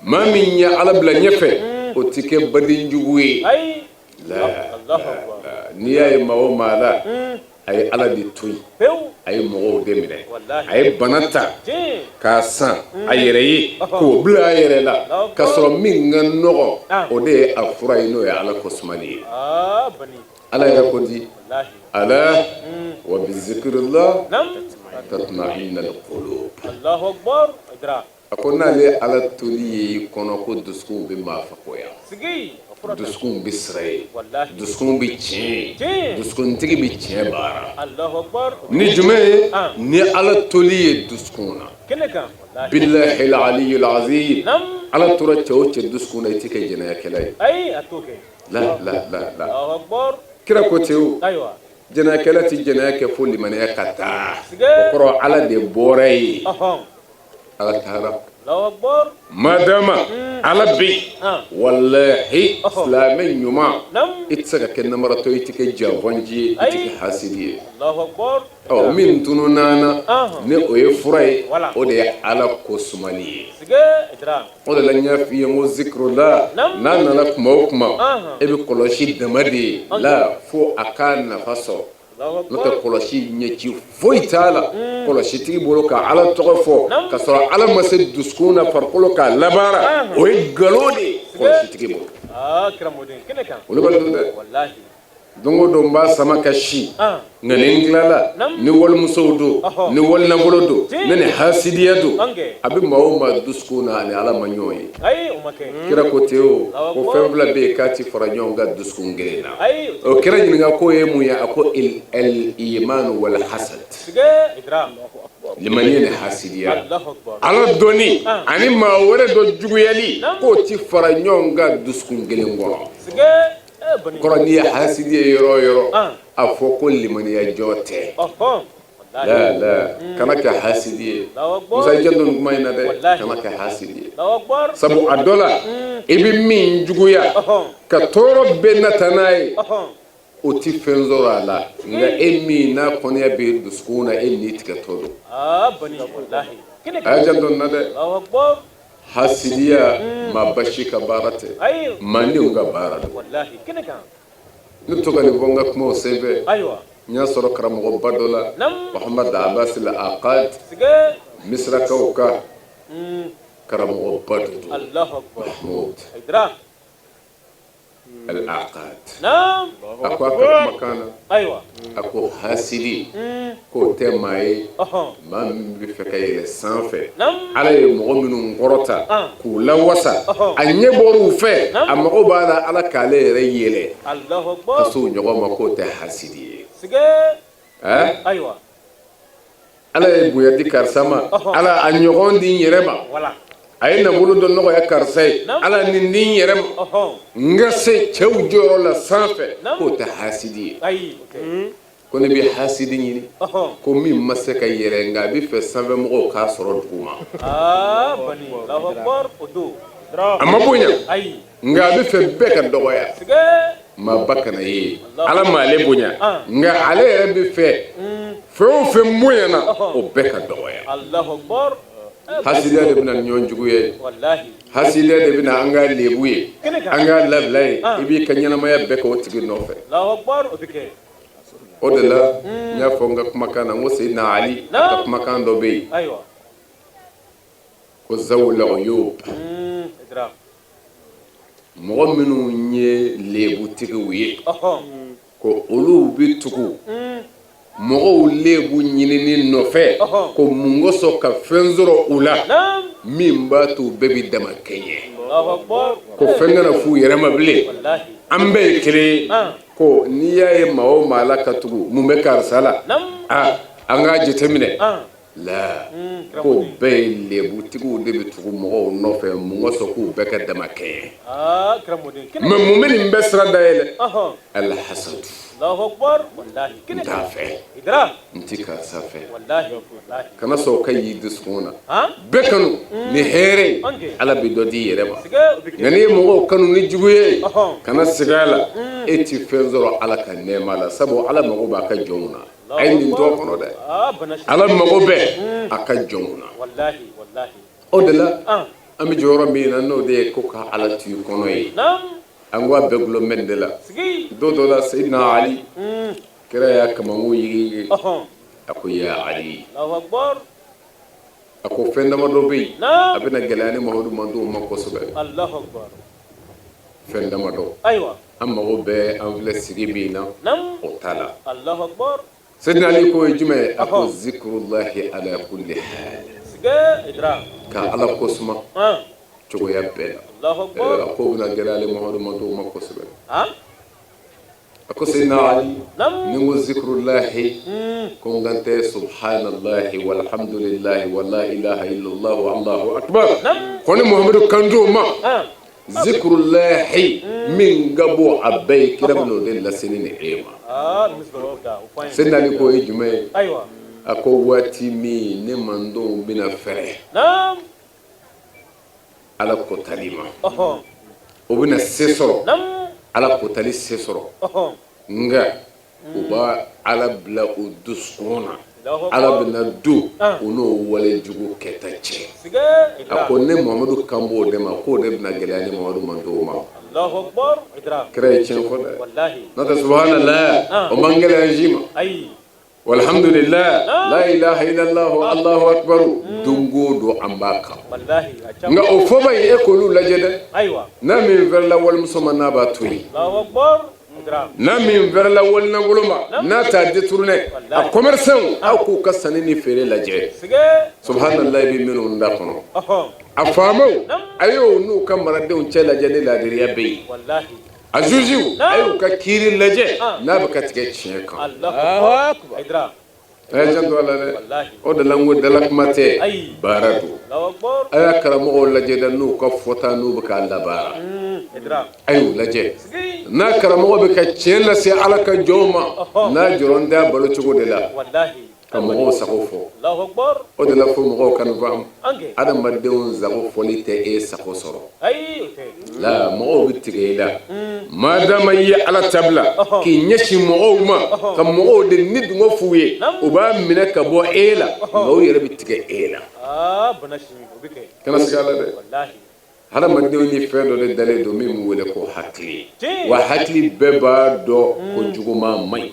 Maa min ye Ala bila ɲɛfɛ, o tɛ kɛ badenjugu ye. N'i y'a ye maa o maa la, a ye Ala de to yen, a ye mɔgɔw de minɛ, a ye bana ta k'a san a yɛrɛ ye, k'o bila a yɛrɛ la, k'a sɔrɔ min ka nɔgɔ, o de ye a fura ye, n'o ye Ala ko sumali ye. Ala yɛrɛ ko di? Ala wa bi zikrillah tatma'innul qulub. A ko n'ale Ala toli ye i kɔnɔ ko dusukun bɛ maafakoya, dusukun bɛ sira ye, dusukun bɛ tiɲɛ ye, dusukuntigi bɛ tiɲɛ baara ni jumɛn ye? Ni Ala toli ye dusukun na. Bilahi aliyul azim, Ala tora cɛ o cɛ dusukun na, i tɛ kɛ jɛnɛyakɛla ye. La la la la, kira ko ten o. Jɛnɛyakɛla tɛ jɛnɛya kɛ fo limaniya ka taa, o kɔrɔ Ala de bɔra yen. Ala taara madama Ala bɛ yen, walahi silamɛ ɲuman, i tɛ se ka kɛ namaratɔ, i tɛ kɛ janfanci ye, i tɛ kɛ hasidi ye. Ɔ min tununna an na ni o ye fura ye, o de ye Ala ko sumali ye. O de la n y'a f'i ye n ko zikurula n'a nana kuma o kuma, e bɛ kɔlɔsi dama de ye la fo a k'a nafa sɔrɔ. N'o tɛ kɔlɔsi ɲɛci foyi t'a la mm. kɔlɔsitigi bolo ka Ala tɔgɔ fɔ ka sɔrɔ Ala ma se dusukun na farikolo k'a labaara, o ye nkalon de ye kɔlɔsitigi bolo. Ah, olu b'a dɔn dɛ. Don o don n b'a sama ka si, nka ni n tilala, ni walimusow don, ni walinafolo don, ne ni hasidiya don, a bɛ maa o maa dusukun na, ani Ala ma ɲɔgɔn ye. Kira ko ten o, ko fɛn fila bɛ yen k'a ti fara ɲɔgɔn kan dusukun kelen na. O kira ɲininka k'o ye mun ye? A ko al iman wal hasad, limaniya ni hasidiya, Ala dɔnni ani maa wɛrɛ dɔ juguyali, k'o ti fara ɲɔgɔn kan dusukun kelen kɔnɔ. Kɔrɔ n'i ye hasidi ye yɔrɔ o yɔrɔ, a fɔ ko limaniya jɔn tɛ. La la, kana kɛ hasidi ye. Musa, i janto nin kuma in na dɛ, kana kɛ hasidi ye, sabu a dɔ la i bɛ min juguya ka tɔɔrɔ bɛɛ nata n'a ye, o tɛ fɛn sɔrɔ a la, nka e min n'a kɔniya bɛ dusukun na, e ni tigɛtɔ don. A y'a janto nin na dɛ. Hasidiya, maaba si ka baara tɛ, maadenw ka baara don. Ne bɛ to ka nin fɔ n ka kumaw senfɛ. N y'a sɔrɔ karamɔgɔba dɔ la, Muhamad Abbas al Aqad, Misirakaw ka karamɔgɔba dɔ don, Mahmoud Al Aqad. A ko a ka kumakan na, a ko hasidi k'o tɛ maa ye, maa min bɛ fɛ ka yɛlɛ sanfɛ. Ala ye mɔgɔ minnu kɔrɔta k'u lawasa, a ɲɛ bɔr'u fɛ, a mago b'a la Ala k'ale yɛrɛ yɛlɛ ka s'u ɲɔgɔn ma, k'o tɛ hasidi ye. Ala ye bonya di karisa ma, Ala a ɲɔgɔn di n yɛrɛ ma. A ye nafolo dɔ nɔgɔya karisa ye, Ala nin di n yɛrɛ ma, n ka se cɛw jɔyɔrɔ la sanfɛ, k'o tɛ hasidi ye. Ko ne bɛ hasidi ɲini, ko min ma se ka yɛlɛ, nka a bɛ fɛ sanfɛmɔgɔw k'a sɔrɔ duguma. A ma bonya, nka a bɛ fɛ bɛɛ ka dɔgɔya, maaba kana ye. Ala m'ale bonya, nka ale yɛrɛ bɛ fɛ fɛn o fɛn bonyana, o bɛɛ ka dɔgɔya. Hasidiya de bɛ na ni ɲɔgɔn juguya ye, hasidiya de bɛ na an ka lebu ye, an ka labila ye. I b'i ka ɲɛnamaya bɛɛ kɛ o tigi nɔfɛ. O de la n y'a fɔ n ka kumakan na, n ko Seyidina Ali a ka kumakan dɔ bɛ yen ko zawul uyub, mɔgɔ minnu ye lebutigiw ye, ko olu bɛ tugu mɔgɔw lebu ɲinini nɔfɛ, ko mun kosɔn? Ka fɛn sɔrɔ u la min b'a to bɛɛ bɛ dama kɛɲɛ, ko fɛn kana f'u yɛrɛ ma bilen, an bɛɛ ye kelen ye. Ko n'i y'a ye maa o maa la ka tugu mun bɛ karisa la, aa an k'a jateminɛ la, ko bɛɛ ye lebutigiw de bɛ tugu mɔgɔw nɔfɛ mun kosɔn? K'u bɛɛ ka dama kɛɲɛ. Mais mun bɛ nin bɛɛ sira dayɛlɛ? Alhasadu. N t'a fɛ, n tɛ karisa fɛ. Kana sɔn o ka y'i dusukun na. Bɛɛ kanu ni hɛrɛ ye, Ala bɛ dɔ d'i yɛrɛ ma. Nka n'i ye mɔgɔw kanu ni juguya ye, kana siga a la, e tɛ fɛn sɔrɔ Ala ka nɛɛma la, sabu Ala mago b'a ka jɔnw na. A ye nin to a kɔnɔ dɛ, Ala mago bɛ a ka jɔnw na. O de la an bɛ jɔyɔrɔ min na, n'o de ye ko ka Ala to i kɔnɔ ye, an ko a bɛɛ gulon bɛ nin de la. Don dɔ la, Seyidina Ali, kira y'a kamankun yigiyigi, a ko ya Ali, a ko fɛn damadɔ bɛ yen, a bɛna gɛlɛya ni Mamadu mantɔnw ma kosɛbɛ. Fɛn damadɔ an mago bɛ, an filɛ sigi min na, o t'a la. Seyidina Ali ko ye jumɛn ye? A ko zikrullahi ala kulli hal. Ka Ala kosuma cogoya bɛɛ la. A ko bɛna gɛlɛya ale Muhamadu mantɔnw ma kosɛbɛ. A ko Seyidina Ali, ni n ko zikurulahi, ko n kan tɛ subhanallahi walhamdulillahi wala ilaha illallah allahu akbar, ko ni Muhamadu kan t'o ma. Zikurulahi min ka bon a bɛɛ ye, kira bɛna o de lase ne ni e ma. Seyidina Ali ko o ye jumɛn ye? A ko waati min ne mantɔnw bɛna fɛrɛ Ala kotali ma, o bɛna se sɔrɔ, Ala kotali se sɔrɔ, nka u b'a Ala bila u dusukun na, Ala bɛna don u n'o wale jugu kɛta cɛ. A ko ne Muhamadu kan b'o de ma, k'o de bɛna gɛlɛya ne Muhamadu mantɔnw ma. Kira ye tiɲɛ fɔ dɛ. N'o tɛ subhanallah o man gɛlɛn an si ma. Walhamdulillah, la ilaha illallah, allahu akbar, don o don an b'a kan. Nka o fɔba in, e k'olu lajɛ dɛ. N'a min fɛrɛla walimuso ma, n'a b'a to yen, n'a min fɛrɛla walinafolo ma, n'a t'a détourné. A commerçant, aw k'u ka sanni ni feere lajɛ, subhanallah bɛ minnu da kɔnɔ. A faamaw, a y'o n'u ka maradenw cɛ lajɛ ni laadiriya bɛ yen. A jugew, a y'u ka kiiri lajɛ n'a bɛ ka tigɛ tiɲɛ kan. A y'a janto a la dɛ. O de la n ko dala kuma tɛ, baara don. A y'a karamɔgɔw lajɛ dɛ, n'u ka fɔta n'u bɛ k'a labaara, a y'u lajɛ. N'a karamɔgɔ bɛ ka tiɲɛ lase Ala ka jɔnw ma, n'a jɔrɔn tɛ a balo cogo de la ka mɔgɔw sago fɔ. O de la fo mɔgɔw ka nin faamu, adamadenw sago fɔli tɛ e sago sɔrɔ la. Mɔgɔw bɛ tigɛ i la madama i ye Ala ta bila k'i ɲɛsin mɔgɔw ma, ka mɔgɔw de ni dungɔ f'u ye. U b'a minɛ ka bɔ e la, nka u yɛrɛ bɛ tigɛ e la. Kana siga a la dɛ. Hadamadenw ni fɛn dɔ de dalen don min bɛ wele ko hakili. Wa hakili bɛɛ b'a dɔn ko juguman man ɲi,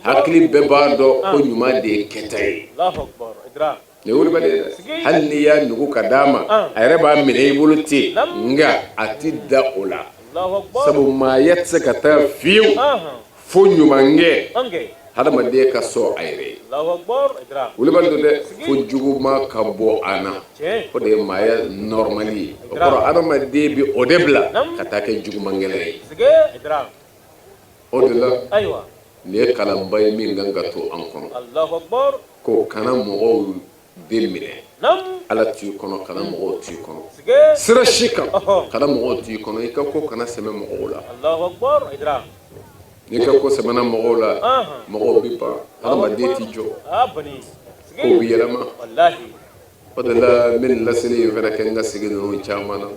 hakili bɛɛ b'a dɔn ko ɲuman de ye kɛta ye. Nin ye wulibali ye dɛ. Hali n'i y'a nugu ka d'a ma, a yɛrɛ b'a minɛ i bolo ten, nka a ti da o la, sabu maaya tɛ se ka taa fiyewu fo ɲumankɛ hadamaden ka sɔn a yɛrɛ ye. Wulibali don dɛ. Fo juguman ka bɔ an na, o de ye maaya normal ye. O kɔrɔ, hadamaden bɛ o de bila ka taa kɛ jugumankɛla ye. O de la nin ye kalanba ye min kan ka to an kɔnɔ, ko kana mɔgɔw de minɛ. Ala t'i kɔnɔ, kana mɔgɔw t'i kɔnɔ sira si kan, kana mɔgɔw t'i kɔnɔ. I ka ko kana sɛmɛ mɔgɔw la. N'i ka ko sɛmɛna mɔgɔw la, mɔgɔw bɛ ban, hadamaden t'i jɔ, kow bɛ yɛlɛma. O de la n bɛ nin laseli in fana kɛ n ka sigi ninnu caman na,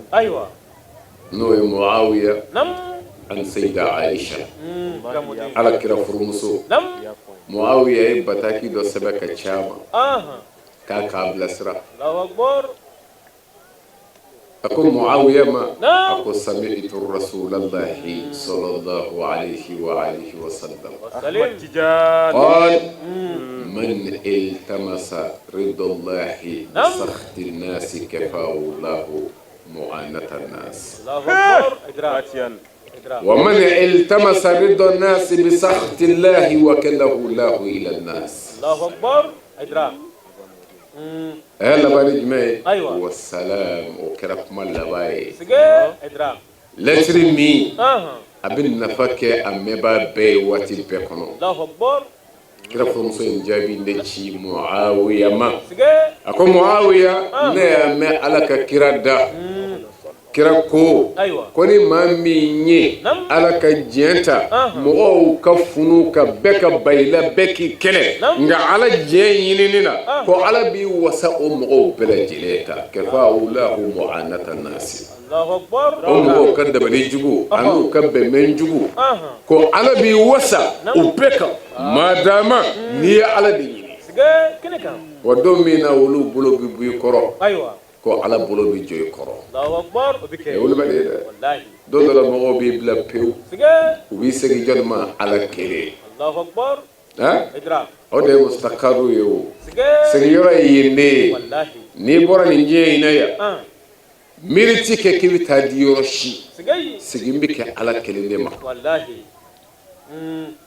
n'o ye Muawiya ani Seyida Aisha, Ala kira furumuso. Muawiya ye bataki dɔ sɛbɛn ka ci a ma k'a k'a bilasira. A ko Muawiya ma, a ko sami'tu rasulallahi sallallahu alayhi wa alihi wa sallam qala man iltamasa ridallahi bi sakhti nasi kafahu Allahu mu'anata nas wa man iltamasa rida nas bi sakhti Allahi wakalahu Allahu ila nas. A y'a laban ni jumɛn ye? Wasalam. O kɛra kuma laban ye. Lɛtiri min a bɛ nafa kɛ a mɛnbaa bɛɛ ye waati bɛɛ kɔnɔ. Kira furumuso in jaabi de ci Muawiya ma. A ko Muawiya, ne y'a mɛn Ala ka kira da. Kira ko ko ni maa min ye Ala ka diɲɛ ta, mɔgɔw ka funu ka bɛɛ ka ban i la, bɛɛ k'i kɛlɛ, nka Ala diɲɛ ɲinini na, ko Ala b'i wasa o mɔgɔw bɛɛ lajɛlen kan. Kafahu lahu mu'anata nasi. O mɔgɔw ka dabali jugu an'u ka bɛnbɛn jugu, ko Ala b'i wasa u bɛɛ kan madama n'i ye Ala de ɲini. Wa don min na olu bolo bɛ bɔ i kɔrɔ, ko Ala bolo bɛ jɔ i kɔrɔ. Wulibali ye dɛ. Don dɔ la mɔgɔw b'i bila pewu, u b'i segin jɔni ma? Ala kelen. O de ye mustakaru ye. O sigiyɔrɔ ye yen de ye. N'i bɔra nin diɲɛ in na yan, miiri ti kɛ k'i bɛ taa di yɔrɔ si. Segin bɛ kɛ Ala kelen de ma.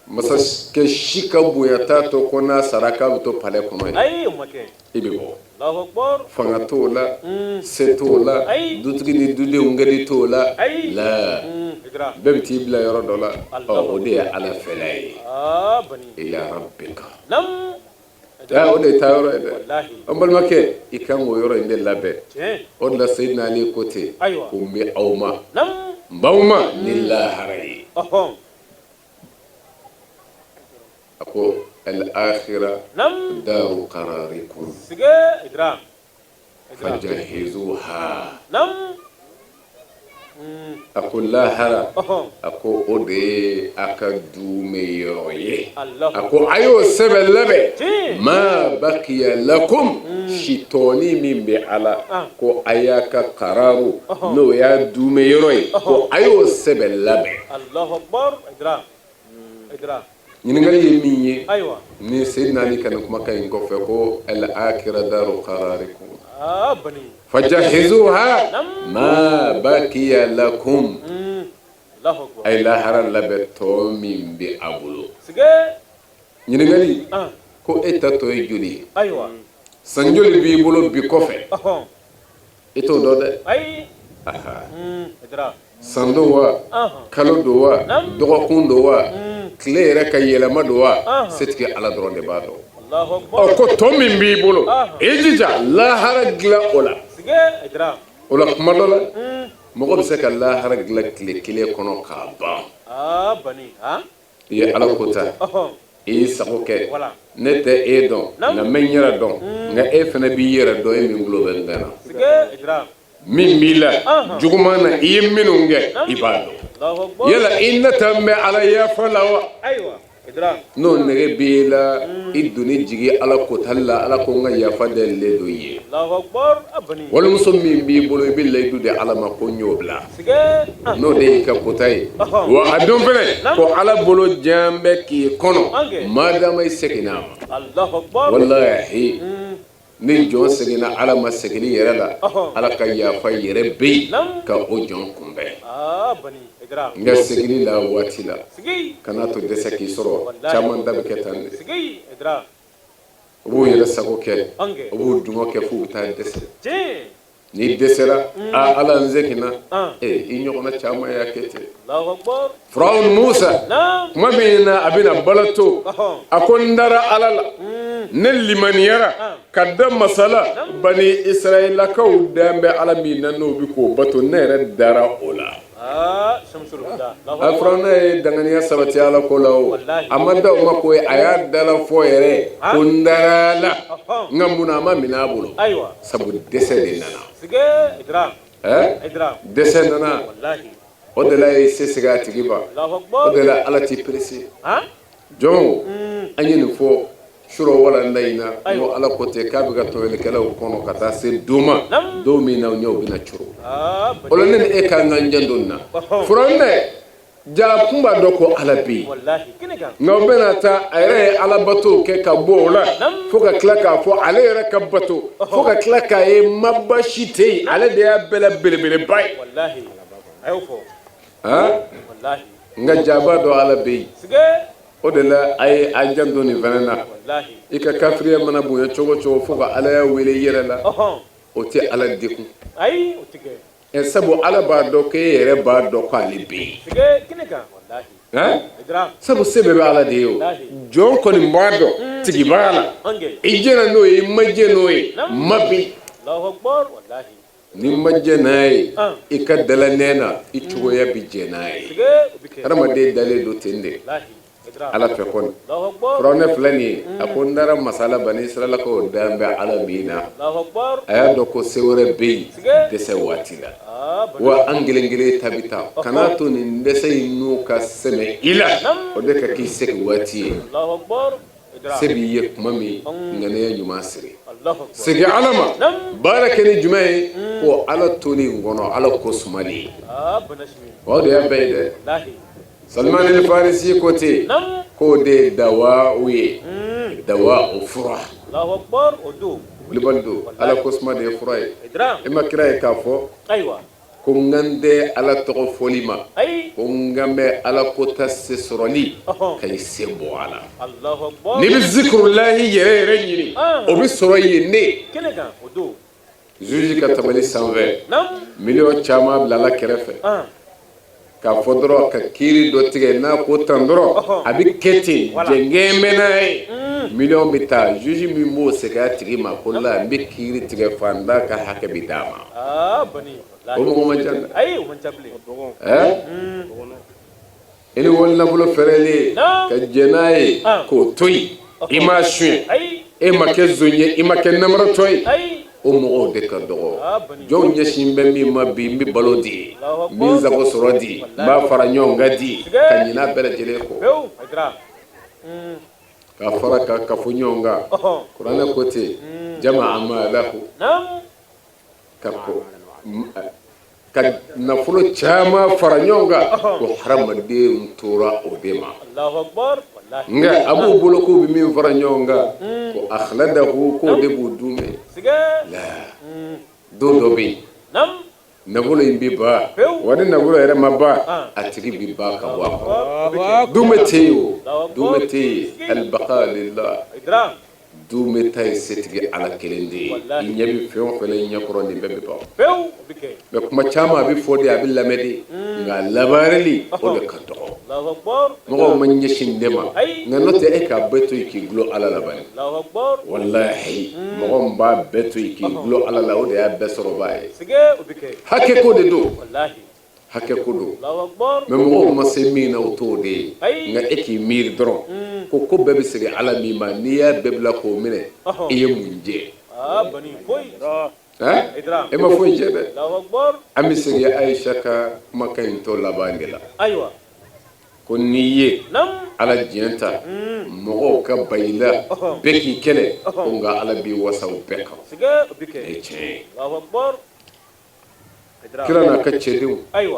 Masakɛ si ka bonya t'a to ko n'a sara k'a bɛ to palais kɔnɔ yen. Ayi, o ma kɛ. I bɛ bɔ. Allahu akbar. Fanga t'o la, se t'o la, Ayi. dutigi ni dudenw ka di t'o la. Ayi. La. Idra. Bɛɛ bɛ t'i bila yɔrɔ dɔ la. Ɔ, o de ye Ala fɛla ye. Aa, bani. Ila rabbika. Nam. Aa, o de ye taayɔrɔ ye dɛ. Walahi. An balimakɛ, i kan k'o yɔrɔ in de labɛn. Tiɲɛ. O de la Seyidina Ali ko ten. Ayiwa. Ko n bɛ aw ma. Nam. N b'aw ma ni lahara ye. Ɔhɔn. A ko al-akhira Nam. daru qararikum. Sige, Idra. Idra. Fajahizuha. Nam. A ko lahara. Ɔhɔn. A ko o de ye a ka duumɛ yɔrɔ ye. Allahu A ko a y'o sɛbɛn labɛn. Tiɲɛ. Ma bakiya lakum. Sitɔni min bɛ a la. Ah. Ko a y'a ka kararu. Ɔhɔn. N'o y'a duumɛ yɔrɔ ye. Ko a y'o sɛbɛn labɛn. Allahu akbar. Idra. Idra. Ɲininkali ye min ye. Ayiwa. Ni Seyidina Ali ka nin kumakan in kɔfɛ ko al akhira daru qararikum. Aa, bani. Fajahizuha ma bakiya lakum. Allahu akbar. A ye lahara labɛn tɔ min bɛ a bolo. Sige. Ɲininkali. Ah. Ko e ta tɔ ye joli ye? Ayiwa. San joli b'i bolo bi kɔfɛ? Ɔhɔn. I t'o dɔn dɛ. Ayi. Aha. Idra. San don wa? Ɔhɔn. Kalo don wa? Naam. Dɔgɔkun don wa? Tile yɛrɛ ka yɛlɛma don wa? Ɔhɔn. Setigi Ala dɔrɔn de b'a dɔn. Allahu akbar. Ɔ, ko tɔ min b'i bolo, Ɔhɔn. i jija lahara dilan o la. Sige, Idra. O la kuma dɔ la, mɔgɔ bɛ se ka lahara dilan tile kelen kɔnɔ k'a ban. Aa, bani. Han. I ye Ala ko ta. Ɔhɔn. I y'i sago kɛ. Voilà. Ne tɛ e dɔn, Naam. nka n bɛ n yɛrɛ dɔn. Nka e fana b'i yɛrɛ dɔn, e min tulo bɛ n kan na. Sige, Idra. Min b'i la, Ɔhɔn. juguman na, i ye minnu kɛ, i b'a dɔn. Allahu akbar. Yala i nata bɛ Ala yafa la wa? Ayiwa. Idra. N'o nege b'i la, i doni jigi Ala kotali la, Ala ko n ka yafa delilen don i ye. Allahu akbar. A bani. Walimuso min b'i bolo, i bɛ layidu di Ala ma ko n y'o bila. Sige. Ah. N'o de y'i ka kota ye. Ɔhɔn. Wa a don fɛnɛ, ko Ala bolo jan bɛ k'i kɔnɔ, Ange. madama i seginna a ma. Allahu akbar. Walahi, ni jɔn seginna Ala ma seginni yɛrɛ la, Ɔhɔn. Ala ka yafa yɛrɛ bɛ yen Naam. ka o jɔn kunbɛn. Aa, bani. Idra. Nka seginni la waati la, Sige. kana to dɛsɛ k'i sɔrɔ, Walahi. caman da bɛ kɛ tan de. Sige, Idra. U b'u yɛrɛ sago kɛ, Ange. u b'u dungɔ kɛ f'u bɛ taa dɛsɛ. Tiɲɛ. N'i dɛsɛra, a Ala n seginna, Ah. ee i ɲɔgɔnna caman y'a kɛ ten. Allahu akbar. Firawun Musa, Naam. tuma min na a bɛna balato, Ɔhɔn. a ko n dara Ala la, ne limaniyara ka da masala bani Israɛlakaw dan bɛ Ala min na n'o bɛ k'o bato, ne yɛrɛ dara o la. Aa, Shamsul Huda. Allahu A akbar. Firawuna ye danganiya sabati Ala ko la o, Walahi. a ma da o ma ko ye, a y'a dala fɔ yɛrɛ ko n dara a la, Ɔhɔn. nka mun na a ma minɛ a bolo, Ayiwa. sabu dɛsɛ de nana. Sige, Idra. Ɛ Idra. dɛsɛ nana, Wallahi. o de la ye se segin a tigi ma, Allahu o akbar. de la Ala t'i pressé. Han? Jɔnw, an ye nin fɔ surɔ walanda in na, n ko Ala ko ten k'a bɛ ka tɔɲɔlikɛlaw kɔnɔ ka taa se don ma, Naam. don min na u ɲɛw bɛna coro. Aa, bani. O la ne ni e ka kan k'an janto nin na. Ɔhɔn. Firawuna ja kun b'a dɔn ko Ala bɛ yen. Wallahi. Kene kan. Nka o bɛna taa a yɛrɛ ye Ala bato kɛ ka bɔ o la, fo ka tila k'a fɔ ale yɛrɛ ka bato, fo ka tila k'a ye maba si tɛ yen, ale de y'a bɛɛ la belebeleba ye. Wallahi. A y'o fɔ. Han? Wallahi. Nka ja b'a dɔn Ala bɛ yen. Sige. O de la a ye an janto nin fana na. Wallahi. I ka kafiriya mana bonya cogo o cogo fo ka Ala ya wele i yɛrɛ la, Ɔhɔn. o tɛ Ala degun. Ayi, o tɛ kɛ. Ɛ sabu Ala b'a dɔn k'e yɛrɛ b'a dɔn k'ale bɛ yen. Sige, kene kan. Wallahi. Han? Idra. Sabu se bɛɛ bɛ Ala de ye o. Jɔn kɔni b'a dɔn tigi b'a la. Ange. I jɛnna n'o ye, i ma jɛn n'o ye, ma bɛ yen. Allahu akbar. Wallahi. N'i ma jɛn n'a ye, Ah. i ka dala nɛn na, i cogoya bɛ jɛn n'a ye. Sige, o bɛ kɛ. Hadamaden dalen don ten de. Wallahi. Idra. Ala fɛ kɔni. Allahu akbar. Firawuna filɛ nin ye, a ko n dara masala bani Israɛlakaw dan bɛ Ala min na. Allahu akbar. A y'a dɔn ko se wɛrɛ bɛ yen dɛsɛ waati la. Aa, bani. Wa an kelen kelen ta bɛ taa, kan'a to nin dɛsɛ in n'u ka sɛmɛ i la, o de ka k'i segin waati ye. Allahu akbar. Idra. Se b'i ye tuma min, ŋaniya ɲuman siri. Allahu akbar. Segin Ala ma, baara kɛ ni jumɛn ye, ko Ala toli in kɔnɔ, Ala ko sumalen. Aa, bana simi. O de y'a bɛɛ ye dɛ. Wallahi. Salman el Farisi ko ten, Naam. k'o de ye dawa ye, dawa o fura. Allahu akbar. O don. Wulibali don, Ala ko suma de ye fura ye. Idra. E ma kira ye k'a fɔ Ayiwa. ko n kan tɛ Ala tɔgɔ fɔli ma. Ayi. Ko n kan bɛ ala kota se sɔrɔli ka i sen bɔ a la. N'i bɛ zikurulahi yɛrɛ yɛrɛ ɲini, o bɛ sɔrɔ yen ne. Juge ka tabali sanfɛ, miliyɔn caman bilala kɛrɛfɛ k'a fɔ dɔrɔn ka kiiri dɔ tigɛ, n'a ko tan dɔrɔn a bɛ kɛ ten, jɛngɛn bɛ n'a ye, miliyɔn bɛ taa. Juge min b'o segin a tigi ma ko la n bɛ kiiri tigɛ, fantan ka hakɛ bɛ d'a ma. O mɔgɔ man ca dɛ. I ni wali nafolo fɛrɛlen ka jɛn n'a ye k'o to yen, i m'a suɲɛ, e ma kɛ zon ye, i ma kɛ namaratɔ ye, o mɔgɔw de ka dɔgɔ. Jɔnw ɲɛsin bɛ min ma bi, n bɛ balo di, n bɛ n sago sɔrɔ di, n b'a fara ɲɔgɔn kan di, ka ɲinɛ bɛɛ lajɛlen kɔ, k'a fara ka kafo ɲɔgɔn kan. Kuranɛ ko ten, jama'a maalahu, ka ka nafolo caman fara ɲɔgɔn kan, ko hadamadenw tora o de ma. Nka a b'u bolo k'u bɛ min fara ɲɔgɔn kan, ko akhladahu, k'o de b'u dunmɛ la. Don dɔ bɛ yen, nafolo in bɛ ban, wa ni nafolo yɛrɛ ma ban, a tigi bɛ ban ka bɔ a kɔrɔ. Dunmɛ tɛ yen, o dunmɛ tɛ yen. Albaka lillah, dunmɛ ta ye setigi Ala kelen de ye. I ɲɛ bɛ fɛn o fɛn la i ɲɛkɔrɔ, nin bɛɛ bɛ ban. Mais kuma caman a bɛ fɔ de, a bɛ lamɛn de, nka labaarali o de ka dɔgɔ. Mɔgɔw ma ɲɛsin de ma. Nka n'o tɛ, e k'a bɛɛ to yen k'i dulon Ala la bani. Walahi, mɔgɔ min b'a bɛɛ to yen k'i dulon Ala la, o de y'a bɛɛ sɔrɔbaa ye. Hakɛ ko de don, hakɛ ko don. Mais mɔgɔw ma se min na, o t'o de ye. Nka e k'i miiri dɔrɔn ko ko bɛɛ bɛ segin Ala min ma, n'i y'a bɛɛ bila k'o minɛ, i ye mun jɛ? E ma foyi jɛ dɛ. An bɛ segin Ayisa ka kumakan in tɔ laban de la, ko n'i ye Ala diɲɛ ta, mɔgɔw ka ban i la, bɛɛ k'i kɛlɛ, ko nka Ala b'i wasa o bɛɛ kan. O ye tiɲɛ ye. Kira n'a ka cɛdenw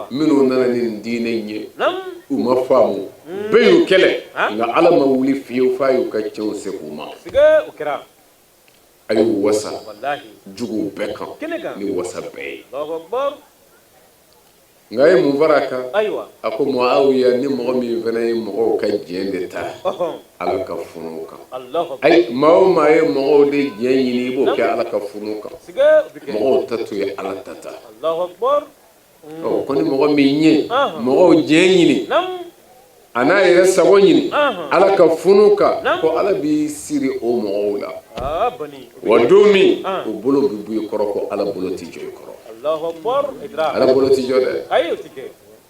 minnu nana ni nin diinɛ in ye, u ma faamu, bɛɛ y'u kɛlɛ, nka Ala ma wuli fiyewu f'a y'u ka cɛw segin u ma. A y'u wasa juguw bɛɛ kan ni wasa bɛɛ ye. Nka a ye mun fara a kan? A ko Muawiya, ni mɔgɔ min fana ye mɔgɔw ka diɲɛ de ta Ala ka funu kan, ayi, maa o maa ye mɔgɔw de diɲɛ ɲini, i b'o kɛ Ala ka funu kan. Mɔgɔw ta to ye, Ala ta ta. Ɔ, ko ni mɔgɔ min ye mɔgɔw diɲɛ ɲini, a n'a yɛrɛ sago ɲini Ala ka funu kan, ko Ala b'i siri o mɔgɔw la, wa don min u bolo bɛ bɔ i kɔrɔ, ko Ala bolo tɛ jɔ i kɔrɔ. Ala bolo tɛ jɔ dɛ.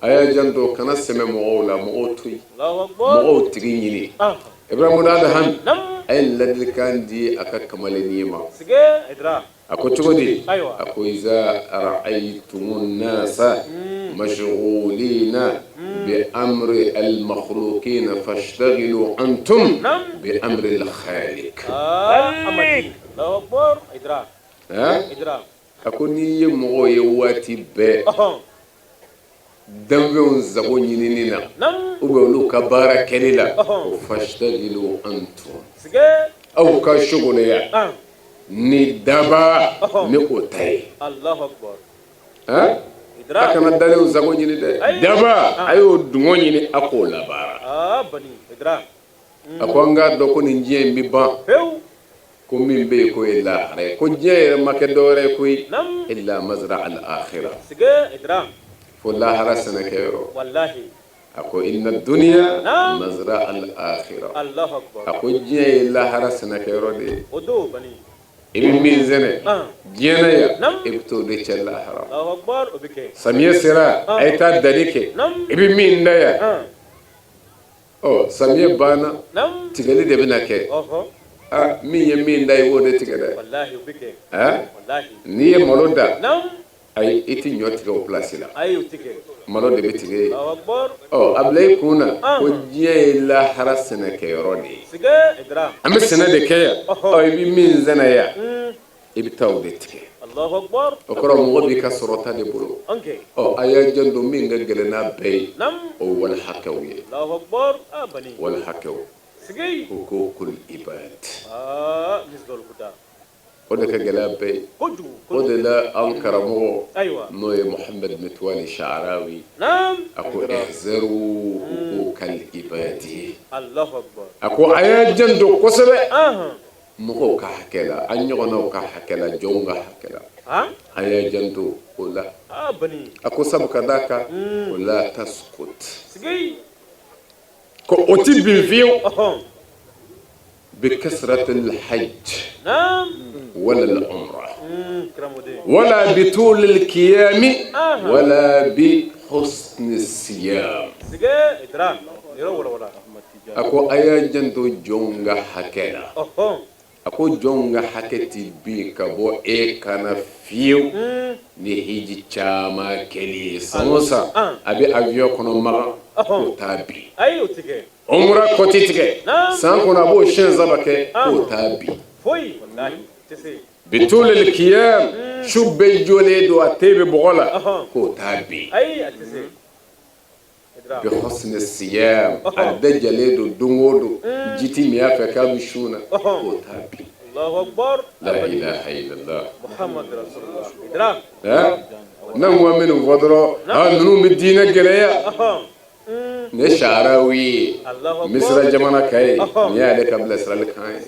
A y'a janto, kana sɛmɛ mɔgɔw la, mɔgɔw to yen, mɔgɔw tigi ɲini. Ibrahim Adham a ye ladilikan di a ka kamalennin ma. A ko cogo di? A ko iza ra'aytumun nasa mashghulina bi amri al makhluqina fashtaghilu antum bi amri al khaliq. A ko n'i ye mɔgɔw ye waati bɛɛ danfɛnw sago ɲinini na, ou bien olu ka baara kɛli la, ko fashtaghilu antum, aw ka sogoloya ni daba ni o ta ye. A kana dalenw sago ɲini dɛ, daba a y'o dungɔ ɲini, a k'o labaara. A ko an k'a dɔn ko nin diɲɛ in bɛ ban, ko min bɛ yen k'o ye lahara ye, ko diɲɛ yɛrɛ ma kɛ dɔwɛrɛ ye koyi illa mazra al akhira, fo lahara sɛnɛkɛyɔrɔ. A ko inna duniya mazra al akhira, a ko diɲɛ ye lahara sɛnɛkɛyɔrɔ de ye. I bɛ min sɛnɛ diɲɛ na yan, i bɛ t'o de cɛ lahara. Samiyɛ sera, a ye taa danni kɛ. I bɛ min da yan, ɔ, samiyɛ banna, tigɛli de bɛna kɛ. Aa, min ye min da, i b'o de tigɛ dɛ. N'i ye malo da, ayi, i tɛ ɲɔ tigɛ o pilasi la, malo de bɛ tigɛ yen. Ɔ, a bila i kun na ko diɲɛ ye lahara sɛnɛkɛyɔrɔ de ye. An bɛ sɛnɛ de kɛ yan. Ɔ, i bɛ min sɛnɛ yan, i bɛ taa o de tigɛ. O kɔrɔ, mɔgɔ b'i ka sɔrɔta de bolo. Ɔ, a y'a janto, min ka gɛlɛn n'a bɛɛ ye, o wali hakɛw ye, wali hakɛw, huququl ibad. O de ka gɛlɛya bɛɛ ye. O de la an karamɔgɔ n'o ye Mohamed Metwali Sha'arawi, a ko ihzaru huquqal ibadi, a ko a y'a janto kosɛbɛ mɔgɔw ka hakɛ la, an ɲɔgɔnnaw ka hakɛ la, jɔnw ka hakɛ la, a y'a janto o la. A ko sabu ka d'a kan o la tasqut, ko o ti bin fiyewu بكثرة الحج ولا العمرة ولا بطول القيام ولا بحسن الصيام. A ko a y'a janto jɔnw ka hakɛ la. A ko jɔnw ka hakɛ ti bin ka bɔ e kan na fiyewu ni hiji caman kɛli ye. San o san a bɛ avion kɔnɔ Makan, k'o t'a bin. Umra kɔ ti tigɛ, san kɔnɔ a b'o siɲɛ saba kɛ, k'o t'a bin. Bitulil kiyam, su bɛɛ jɔlen don, a te bɛ bɔgɔ la, k'o t'a bin. Bi husni siyam, a dajalen don don o don, ji ti min a fɛ k'a bɛ sun na, k'o t'a bin. La ilaha illallah. N'an ko minnu fɔ dɔrɔn, aa ninnu bɛ diinɛ gɛlɛya. Nin ye Sha'arawi ye Misira jamana kan ye, nin y'ale ka bilasirali kan ye.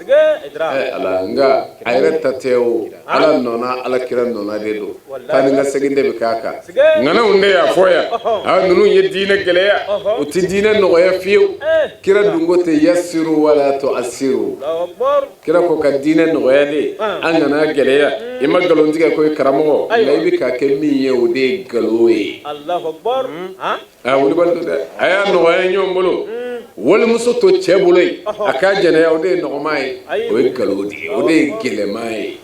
Ala, nka a yɛrɛ ta tɛ o, Ala nɔna, Ala kira nɔna de don, taa ni ka segin de bɛ k'a kan. Ŋanaw de y'a fɔ yan, aa ninnu ye diinɛ gɛlɛya, u ti diinɛ nɔgɔya fiyewu. Kira dun ko tɛ yasiru wala tu'asiru, kira ko ka diinɛ nɔgɔya de, an kana gɛlɛya. I ma nkalon tigɛ ko ye karamɔgɔ, nka i bɛ k'a kɛ min ye, o de ye nkalon ye. A wulibali don dɛ, a y'a nɔgɔya ɲɔgɔn bolo. Walimuso to cɛ bolo yen a k'a jɛnɛya, o de ye nɔgɔman ye, o ye nkalon de ye, o de ye gɛlɛman ye.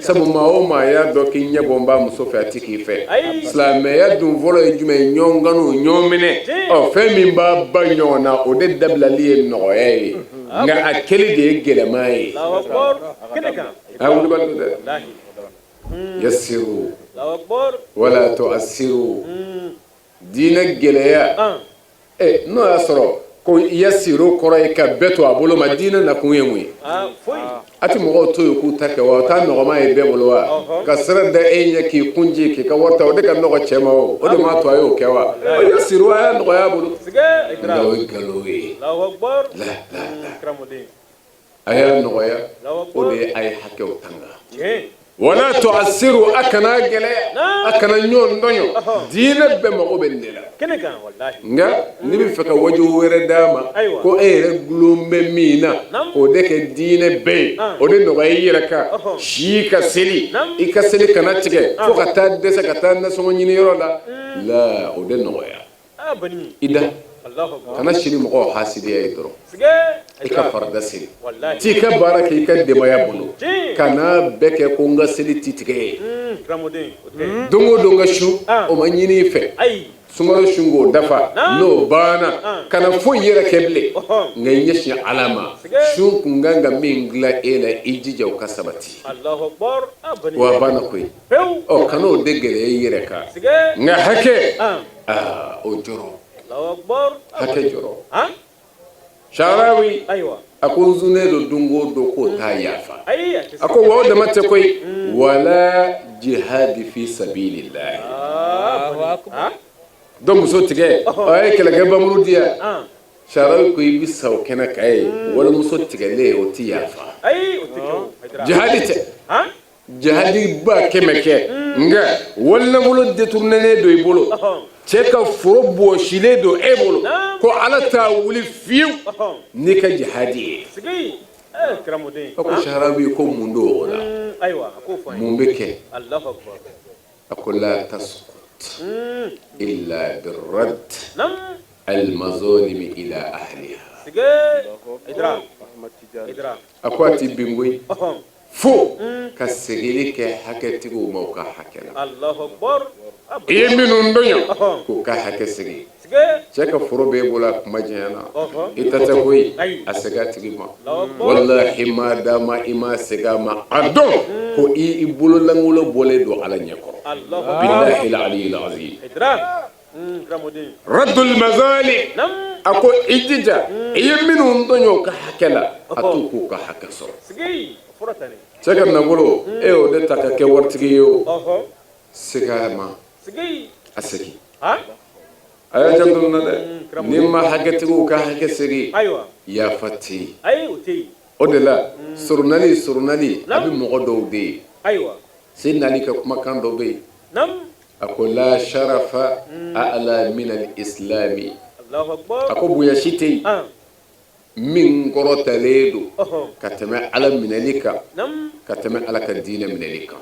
Sabu maa o maa y'a dɔn k'i ɲɛ bɔ n b'a muso fɛ, a ti k'i fɛ. Silamɛya dun fɔlɔ ye jumɛn ye? Ɲɔgɔn kanu, ɲɔgɔn minɛ. Ɔ fɛn min b'a ba ɲɔgɔn na, o de dabilali ye nɔgɔya ye, nka a kɛli de ye gɛlɛman ye. A wulibali don dɛ. Yasiru wala tu'asiru, diinɛ gɛlɛya. Ɛ n'o y'a sɔrɔ ko yasiru kɔrɔ ye ka bɛɛ to a bolo ma, diinɛ nakun ye mun ye? A tɛ mɔgɔw to yen k'u ta kɛ wa? O t'a nɔgɔma ye bɛɛ bolo wa? Ka sira da e ɲɛ k'i kun ji k'i ka wari ta, o de ka nɔgɔ cɛ ma. O o de m'a to a y'o kɛ wa? O yasiru, a y'a nɔgɔya a bolo, nka o ye nkalon ye. La la la, a y'a nɔgɔya, o de ye a ye hakɛw tanga. Wala tu'asiru, a kana gɛlɛya, a kana ɲɔgɔn tɔɲɔ. Diinɛ bɛɛ mago bɛ nin de la. Nka n'i bɛ fɛ ka waju wɛrɛ d'a ma, ko e yɛrɛ gulon bɛ min na, k'o de kɛ diinɛ bɛɛ ye, o de nɔgɔya i yɛrɛ kan. Si ka seli, i ka seli kana tigɛ fo ka taa dɛsɛ ka taa nasɔngɔ ɲini yɔrɔ la la, o de nɔgɔya. I da kana sini mɔgɔw hasidiya ye dɔrɔn, i ka farida seli, t'i ka baara kɛ i ka denbaya bolo, kana bɛɛ kɛ ko n ka seli ti tigɛ ye don o don. Ka sun, o ma ɲini i fɛ, sunkalo sun k'o dafa, n'o banna kana foyi yɛrɛ kɛ bilen, nka i ɲɛsin Ala ma. Sun kun kan ka min dilan e la, i jija o ka sabati, wa banna koyi. Ɔ kan'o de gɛlɛya i yɛrɛ kan, nka hakɛ aa o jɔrɔ, hakɛ jɔrɔ. Sha'arawi a ko n sunnen don don o don, k'o t'a yafa. A ko wa o dama tɛ koyi, wala jihadi fi sabilillah. Dɔ muso tigɛ, a ye kɛlɛkɛ bamuru di yan. Sha'arawi ko i bɛ sa o kɛnɛ kan ye. Walimuso tigɛlen, o tɛ yafa. Jihadi tɛ jihadi ba kɛmɛ kɛ, nka walinafolo détournélen don i bolo, cɛ ka foro bɔsilen don e bolo, ko Ala t'a wuli fiyewu n'i ka jihadi ye. A ko Sha'arawi ko mun don o la, mun bɛ kɛ? A ko la tasqut illa birrad almazalimi ila ahliha. A ko a ti bin koyi fo ka segili kɛ hakɛtigiw ma u ka hakɛ la. I ye minnu tɔɲɔ, k'u ka hakɛ segin. Cɛ ka foro b'e bolo, a kuma janyana, i ta tɛ koyi, a segin a tigi ma. Walahi, ma dama i ma segin a ma, a dɔn ko i bolo lankolon bɔlen don Ala ɲɛkɔrɔ. Bilahi aliyil azim. Raddul mazalim, a ko i jija, i ye minnu tɔɲɔ u ka hakɛ la, a t'u k'u ka hakɛ sɔrɔ. Cɛ ka nafolo e y'o de ta ka kɛ waritigi ye o, segin a ma, a segin. A y'a janto nin na dɛ, n'i ma hakɛtigiw ka hakɛ segin, yafa tɛ yen. O de la surunali surunali a bɛ mɔgɔ dɔw de ye. Seyidina Ali ka kumakan dɔ bɛ yen, a ko la sharafa a'la min al-islami, a ko bonya si tɛ yen min kɔrɔtalen don ka tɛmɛ Ala minɛli kan, ka tɛmɛ Ala ka diinɛ minɛli kan.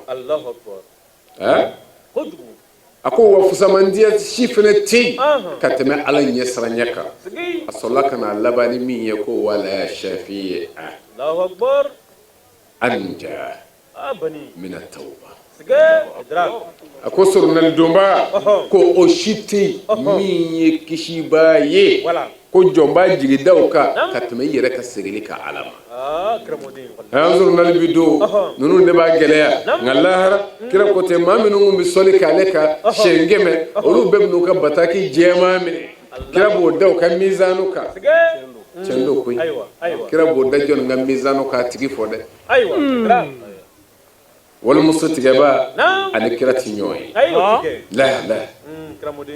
A ko wa fusamandiya si fana tɛ yen ka tɛmɛ Ala ɲɛsiranya kan. A sɔrɔla ka na laban ni min ye, ko wala shafi'a anja mina tawba. A ko surunalidonba ko o si tɛ yen min ye kisibaa ye, ko jɔn b'a jigi da o kan ka tɛmɛ i yɛrɛ ka seginni kan Ala ma. An surunali bi don ninnu de b'a gɛlɛya, nka lahara kira ko ten, maa minnu bɛ sɔli k'ale kan siɲɛ 100, olu bɛɛ bɛn'u ka bataki jɛman minɛ, kira b'o da u ka mizanu kan. Tiɲɛ don koyi, kira b'o da jɔnni ka mizanu kan? A tigi fɔ dɛ. Walimuso tigɛba ani kira ti ɲɔgɔn ye. La la,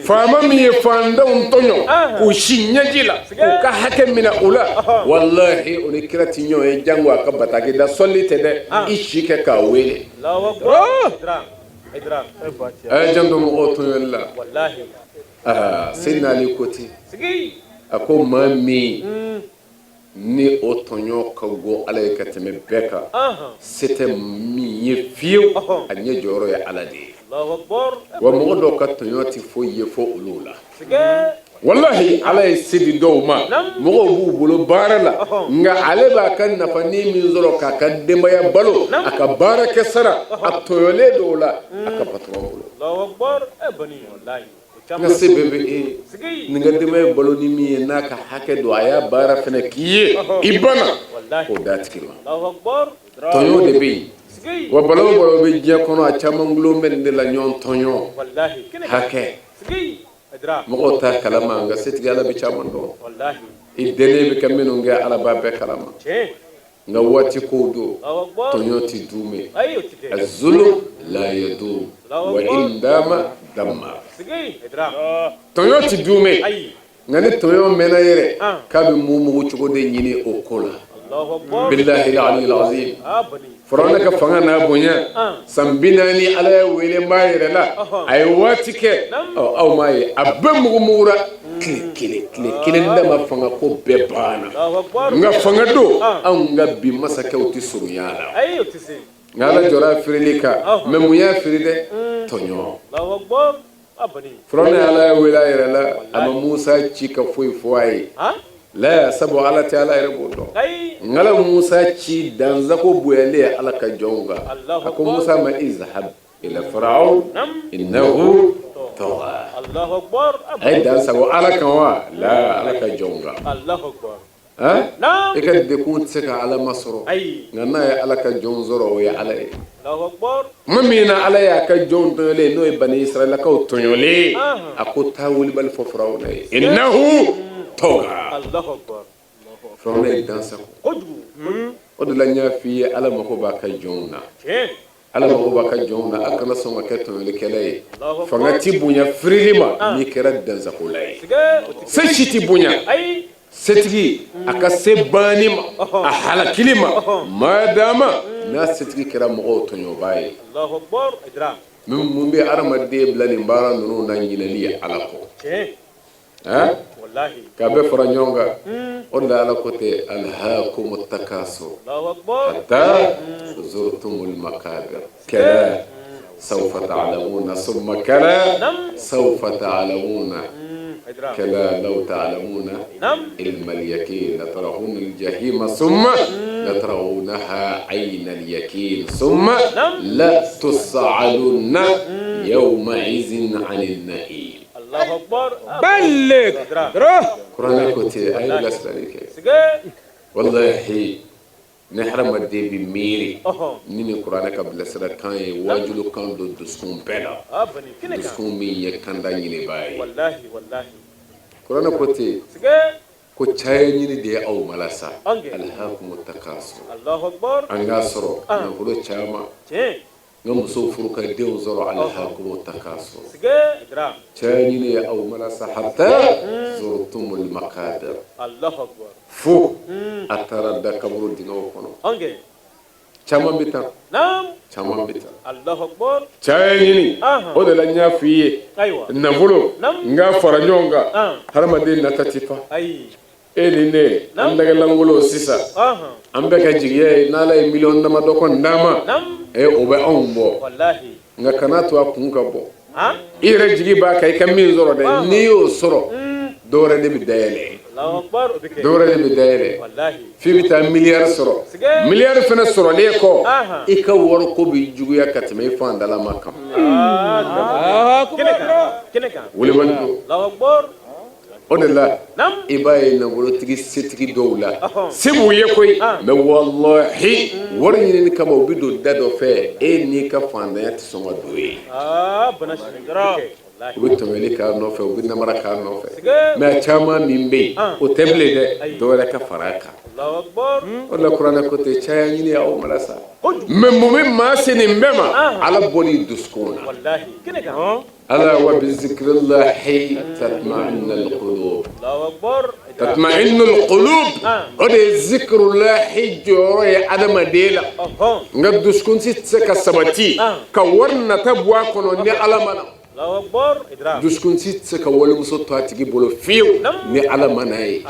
faama min ye fantanw tɔɲɔ k'u si ɲɛji la k'u ka hakɛ minɛ u la, walahi o ni kira ti ɲɔgɔn ye. Jango a ka bataki da sɔli tɛ dɛ, i si kɛ k'a wele. A ye janto mɔgɔw tɔɲɔli la. Aa, Seyidina Ali ko ten, a ko maa min ni o tɔɲɔ ka go Ala ye ka tɛmɛ bɛɛ kan, se tɛ min ye fiyewu, a ɲɛ jɔyɔrɔ ye Ala de ye. Wa mɔgɔ dɔw ka tɔɲɔ tɛ foyi ye fo olu la. Walahi, Ala ye se di dɔw ma, mɔgɔw b'u bolo baara la, nka ale b'a ka nafani min sɔrɔ k'a ka denbaya balo, a ka baarakɛ sara, a tɔɲɔlen don o la a ka patɔrɔn bolo. N ka se bɛɛ bɛ e ye nin ka denbaya balo ni min ye, n'a ka hakɛ don, a y'a baara fana k'i ye, i banna k'o d'a tigi ma. Tɔɲɔ de bɛ yen wa, balawu o balawu bɛ diɲɛ kɔnɔ, a caman gulon bɛ nin de la, ɲɔgɔn tɔɲɔ hakɛ. Mɔgɔw t'a kalama, nka setigi Ala bɛ caman dɔn. I dɛnnen bɛ ka minnu kɛ, Ala b'a bɛɛ kalama. Nka waati kow don, tɔɲɔ tɛ duumɛ. Azulum la yadum wa in dama damma. Tɔɲɔ tɛ duumɛ, nka ni tɔɲɔ mɛnna yɛrɛ, k'a bɛ mumugu cogo de ɲini o ko la. Bilahi aliyul azim, Firawuna ka fanga n'a bonya san 40, Ala y'a wele n b'a yɛrɛ la, a ye waati kɛ. Aw m'a ye, a bɛɛ mugumugura tile kelen, tile kelen dama, fanga ko bɛɛ banna. Nka fanga don, anw ka bi masakɛw tɛ surunya a la, nka Ala jɔra a firili kan. Mais mun y'a firi dɛ? Tɔɲɔ. Firawuna ye Ala ye wele a yɛrɛ la, a ma Musa ci ka foyi fɔ a ye la, sabu Ala tɛ, Ala yɛrɛ b'o dɔn. Nka Ala Musa ci, dansago bonyalen ye Ala ka jɔnw kan. A ko Musa ma: izhab ila firaun innahu tagha. A ye dansago Ala kan wa? La, Ala ka jɔnw kan. I ka degun tɛ se ka Ala masɔrɔ, nka n'a ye Ala ka jɔn sɔrɔ, o ye Ala ye. Tuma min na Ala y'a ka jɔnw tɔɲɔlen, n'o ye bani Israɛlakaw tɔɲɔlen, a ko taa wulibali fɔ Firawuna ye: innahu tagha. Firawuna ye dansago. O de la n y'a f'i ye, Ala mako b'a ka jɔnw na, Ala mako b'a ka jɔnw na. A kana sɔn ka kɛ tɔɲɔlikɛla ye. Fanga ti bonya firili ma n'i kɛra dansagola ye. Se si ti bonya setigi a ka se banni ma, a halakili ma, madama n'a setigi kɛra mɔgɔw tɔɲɔbaa ye. Mun bɛ adamaden bila nin baara ninnu na? Ɲinɛli ye Ala kɔ k'a bɛɛ fara ɲɔgɔn kan. O de la Ala ko tɛ: alhakumu takasur hatta zurtumul makabir, kala sawfa ta'lamuna, summa kala sawfa ta'lamuna, kala law ta'lamuna ilma al-yaqin latarawunna al-jahima, summa latarawunnaha ayna al-yaqin, summa la tus'alunna yawma izin 'anil na'im. Kuranɛ ko ten, a ye bilasirali kɛ. Walahi, ni hadamaden bɛ miiri ni nin kuranɛ ka bilasira kan ye, wajulu kan don dusukun bɛɛ la, dusukun min ye kanda ɲinibaa ye. Kuranɛ ko ten. Ko caya ɲini de ye aw malasa, alhakumu takasur, an k'a sɔrɔ nafolo caman, n ka muso furu ka denw sɔrɔ, alhakumu takasur, caya ɲini ye aw malasa, hatta zurtumul makabir, fo a taara da kaburu dingɛw kɔnɔ. Caman bɛ taa, caman bɛ taa caya ɲini. O de la n y'a f'i ye, nafolo n k'a fara ɲɔgɔn kan, hadamaden nata tɛ ban. E ni ne, an tɛgɛlankolon sisan, an bɛɛ ka jigiya ye n'Ala ye miliyɔn damadɔ kɔni d'an ma, o bɛ anw bɔ. Nka kana to a kun ka bɔ i yɛrɛ jigi b'a kan i ka min sɔrɔ dɛ, n'i y'o sɔrɔ, dɔwɛrɛ de bɛ dayɛlɛ, dɔwɛrɛ de bɛ dayɛlɛ, f'i bɛ taa miliyari sɔrɔ. Miliyari fana sɔrɔlen kɔ, i ka wariko bɛ juguya ka tɛmɛ i fandalama kan. Wulibali don. O de la i b'a ye nafolotigi setigi dɔw la, se b'u ye koyi, mais walahi, wari ɲinini kama, u bɛ don da dɔ fɛ, e n'i ka fantanya tɛ sɔn ka don yen. U bɛ tɔɲɔli k'a nɔfɛ, u bɛ namara k'a nɔfɛ, mais a caman min bɛ yen, o tɛ bilen dɛ, dɔ wɛrɛ ka fara a kan. O de la kuranɛ ko ten, caya ɲini y'aw malasa. Mais mun bɛ maa se nin bɛɛ ma? Ala bɔli dusukun na. Ala wa bi zikrillahi tatma'innul qulub, tatma'innul qulub, o de ye zikrullahi jɔyɔrɔ ye adamaden la. Nka dusukun si tɛ se ka sabati ka wari nata bɔ a kɔnɔ ni Ala ma na. Dusukun si tɛ se ka walimuso to a tigi bolo fiyewu ni Ala ma n'a ye.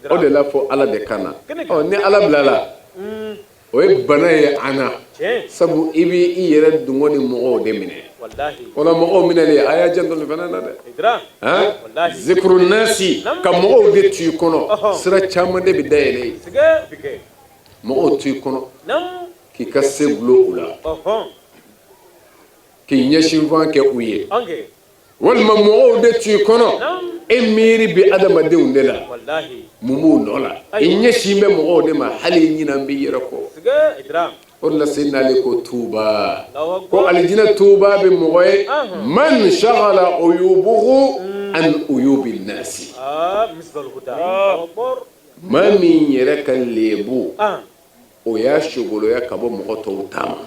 O de la fo Ala de ka na. Ɔ, ni Ala bilala, o ye bana ye an na, sabu i b'i i yɛrɛ dungɔ ni mɔgɔw de minɛ. O la mɔgɔw minɛlen, a y'a janto nin fana na dɛ. Han, zikuru nasi, ka mɔgɔw de to i kɔnɔ, sira caman de bɛ dayɛlɛ yen. Mɔgɔw to i kɔnɔ k'i ka se gulon u la, k'i ɲɛsinfan kɛ u ye, walima mɔgɔw de to i kɔnɔ, e miiri bɛ adamadenw de la, mun b'u nɔ la, i ɲɛsin bɛ mɔgɔw de ma, hali i ɲinan b'i yɛrɛ kɔ. O de la Seyidina Ali ko tuuba, ko alijinɛ tuuba bɛ mɔgɔ ye, man shagala uyubuhu an uyubi nasi, maa min yɛrɛ ka lebu, o y'a sogoloya ka bɔ mɔgɔ tɔw ta ma.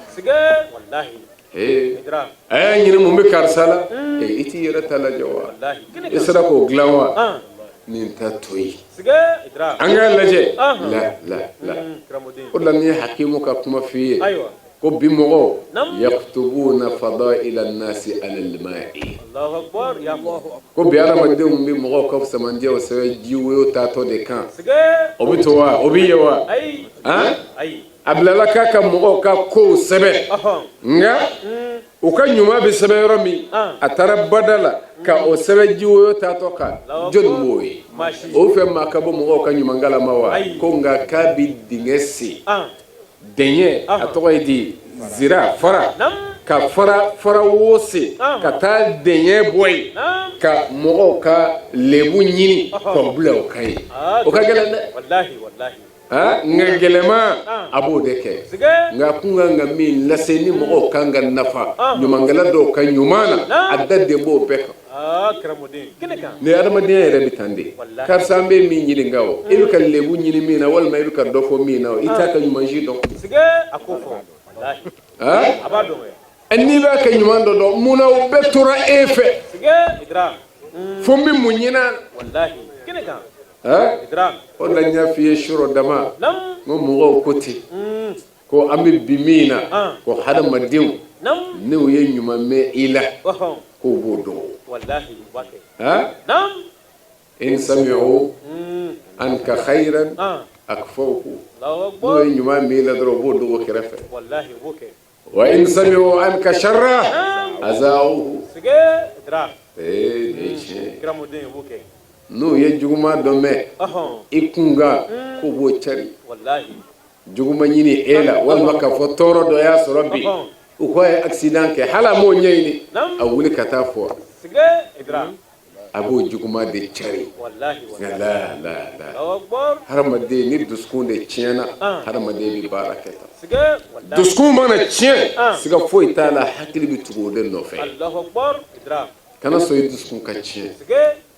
Ee, a y'a ɲini mun bɛ karisa la, i t'i yɛrɛ ta lajɛ wa? I sera k'o dilan wa? Nin ta to yen, an k'a lajɛ la la la. O de la n ye hakimu ka kuma f'i ye ko bi mɔgɔw yaktubuna fadaila nasi alal ma'i, ko bi adamadenw bɛ mɔgɔw ka fisamandiyaw sɛbɛn ji woyo taatɔ de kan. O bɛ to wa? O bɛ ye wa? A bilala k'a ka mɔgɔw ka kow sɛbɛn, nka u ka ɲuman bɛ sɛbɛn yɔrɔ min, a taara bada la ka o sɛbɛn ji woyo taatɔ kan, jɔni b'o ye? O fɛ maa ka bɔ mɔgɔw ka ɲuman kalama wa? Ko nka k'a bɛ dingɛ sen, dingɛ a tɔgɔ ye di, zira fara, ka fara fara wo sen ka taa dingɛ bɔ yen, ka mɔgɔw ka lebu ɲini k'o bila o kan yen, o ka gɛlɛn dɛ. Nka gɛlɛma a b'o de kɛ, nka kun kan ka min lase ni mɔgɔw kan ka nafa ɲumankɛla dɔw ka ɲuman na, a da den b'o bɛɛ kan. Ni adamadenya yɛrɛ bɛ tan de, karisa, an bɛ min ɲininka o, i bɛ ka lebu ɲini min na, walima i bɛ ka dɔ fɔ min na, i t'a ka ɲuman si dɔn. N'i b'a ka ɲuman dɔ dɔn, mun na o bɛɛ tora e fɛ? Fo n bɛ mun ɲini a la? O de la n y'a f'i ye surɔ dama, n ko mɔgɔw ko ten ko an bɛ bi min na, ko hadamadenw n'u ye ɲuman mɛn i la, k'u b'o dogo. In sami'u anka khayran akfawhu, n'u ye ɲuman mɛn i la dɔrɔn, u b'o dogo kɛrɛfɛ. Wa in sami'u anka sharra aza'uhu. Ee, nin ye tiɲɛ ye. N'u ye juguman dɔ mɛn i kun kan, k'u b'o cari, juguman ɲini e la, walima k'a fɔ tɔɔrɔ dɔ y'a sɔrɔ bi, u ko a ye accident kɛ, hali a m'o ɲɛɲini, a wuli ka taa fɔ, a b'o juguman de cari. Nka la la la, hadamaden ni dusukun de tiɲɛna, hadamaden bɛ baara kɛ tan. Dusukun mana tiɲɛ, siga foyi t'a la, hakili bɛ tugu o de nɔfɛ. Kana sɔn i dusukun ka tiɲɛ.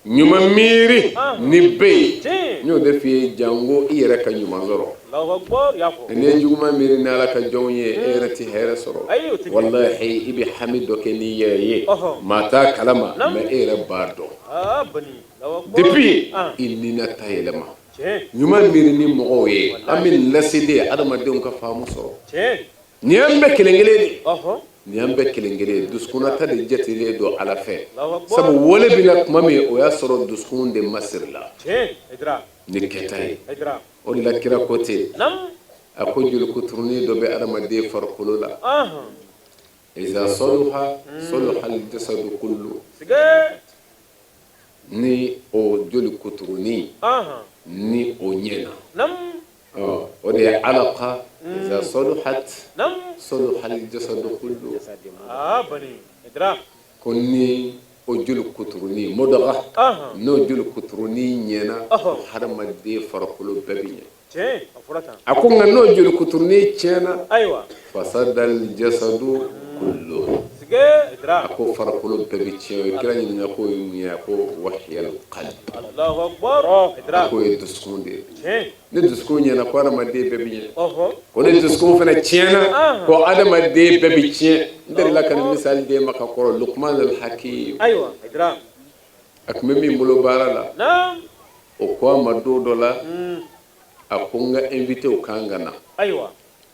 Ɲuman miiri ni bɛɛ ye, n y'o de f'i ye, janko i yɛrɛ ka ɲuman sɔrɔ. N'i ye juguman miiri ni Ala ka jɔnw ye, e yɛrɛ tɛ hɛrɛ sɔrɔ. Walahi, i bɛ hami dɔ kɛ n'i yɛrɛ ye, maa t'a kalama, mais e yɛrɛ b'a dɔn. Depuis i nina ta yɛlɛma, ɲuman miiri ni mɔgɔw ye. An bɛ nin lase de adamadenw ka faamu sɔrɔ. Nin y'an bɛɛ kelen kelen de, nin y'an bɛɛ kelen kelen ye. Dusukunnata de jatelen don Ala fɛ, sabu wale bɛna tuma min, o y'a sɔrɔ dusukun de masirila ni kɛta ye. O de la kira ko ten, a ko jolikuturunin dɔ bɛ adamaden farikolo la, iza saluha saluha al-jasadu kullu. Ni o jolikuturunin ni o ɲɛna, o de ye alaka, iza saluhat saluha al-jasadu kullu. Ko ni o joli kuturunin mudga, n'o joli kuturunin ɲɛna, hadamaden farikolo bɛɛ bɛ ɲɛ. A ko nka n'o joli kuturunin tiɲɛna, fasadal jasadu kullu, a ko farikolo bɛɛ bɛ tiɲɛ. O ye kira ɲininka k'o ye mun ye? A ko wahiyal qalb, a k'o ye dusukun de ye. Ni dusukun ɲɛna, ko adamaden bɛɛ bɛ ɲɛ. Ko ni dusukun fana tiɲɛna, ko adamaden bɛɛ bɛ tiɲɛ. N delila ka nin misali d'e ma ka kɔrɔ, Luqman al-Hakim. A tun bɛ min bolo baara la, o ko a ma don dɔ la, a ko n ka invité kan ka na,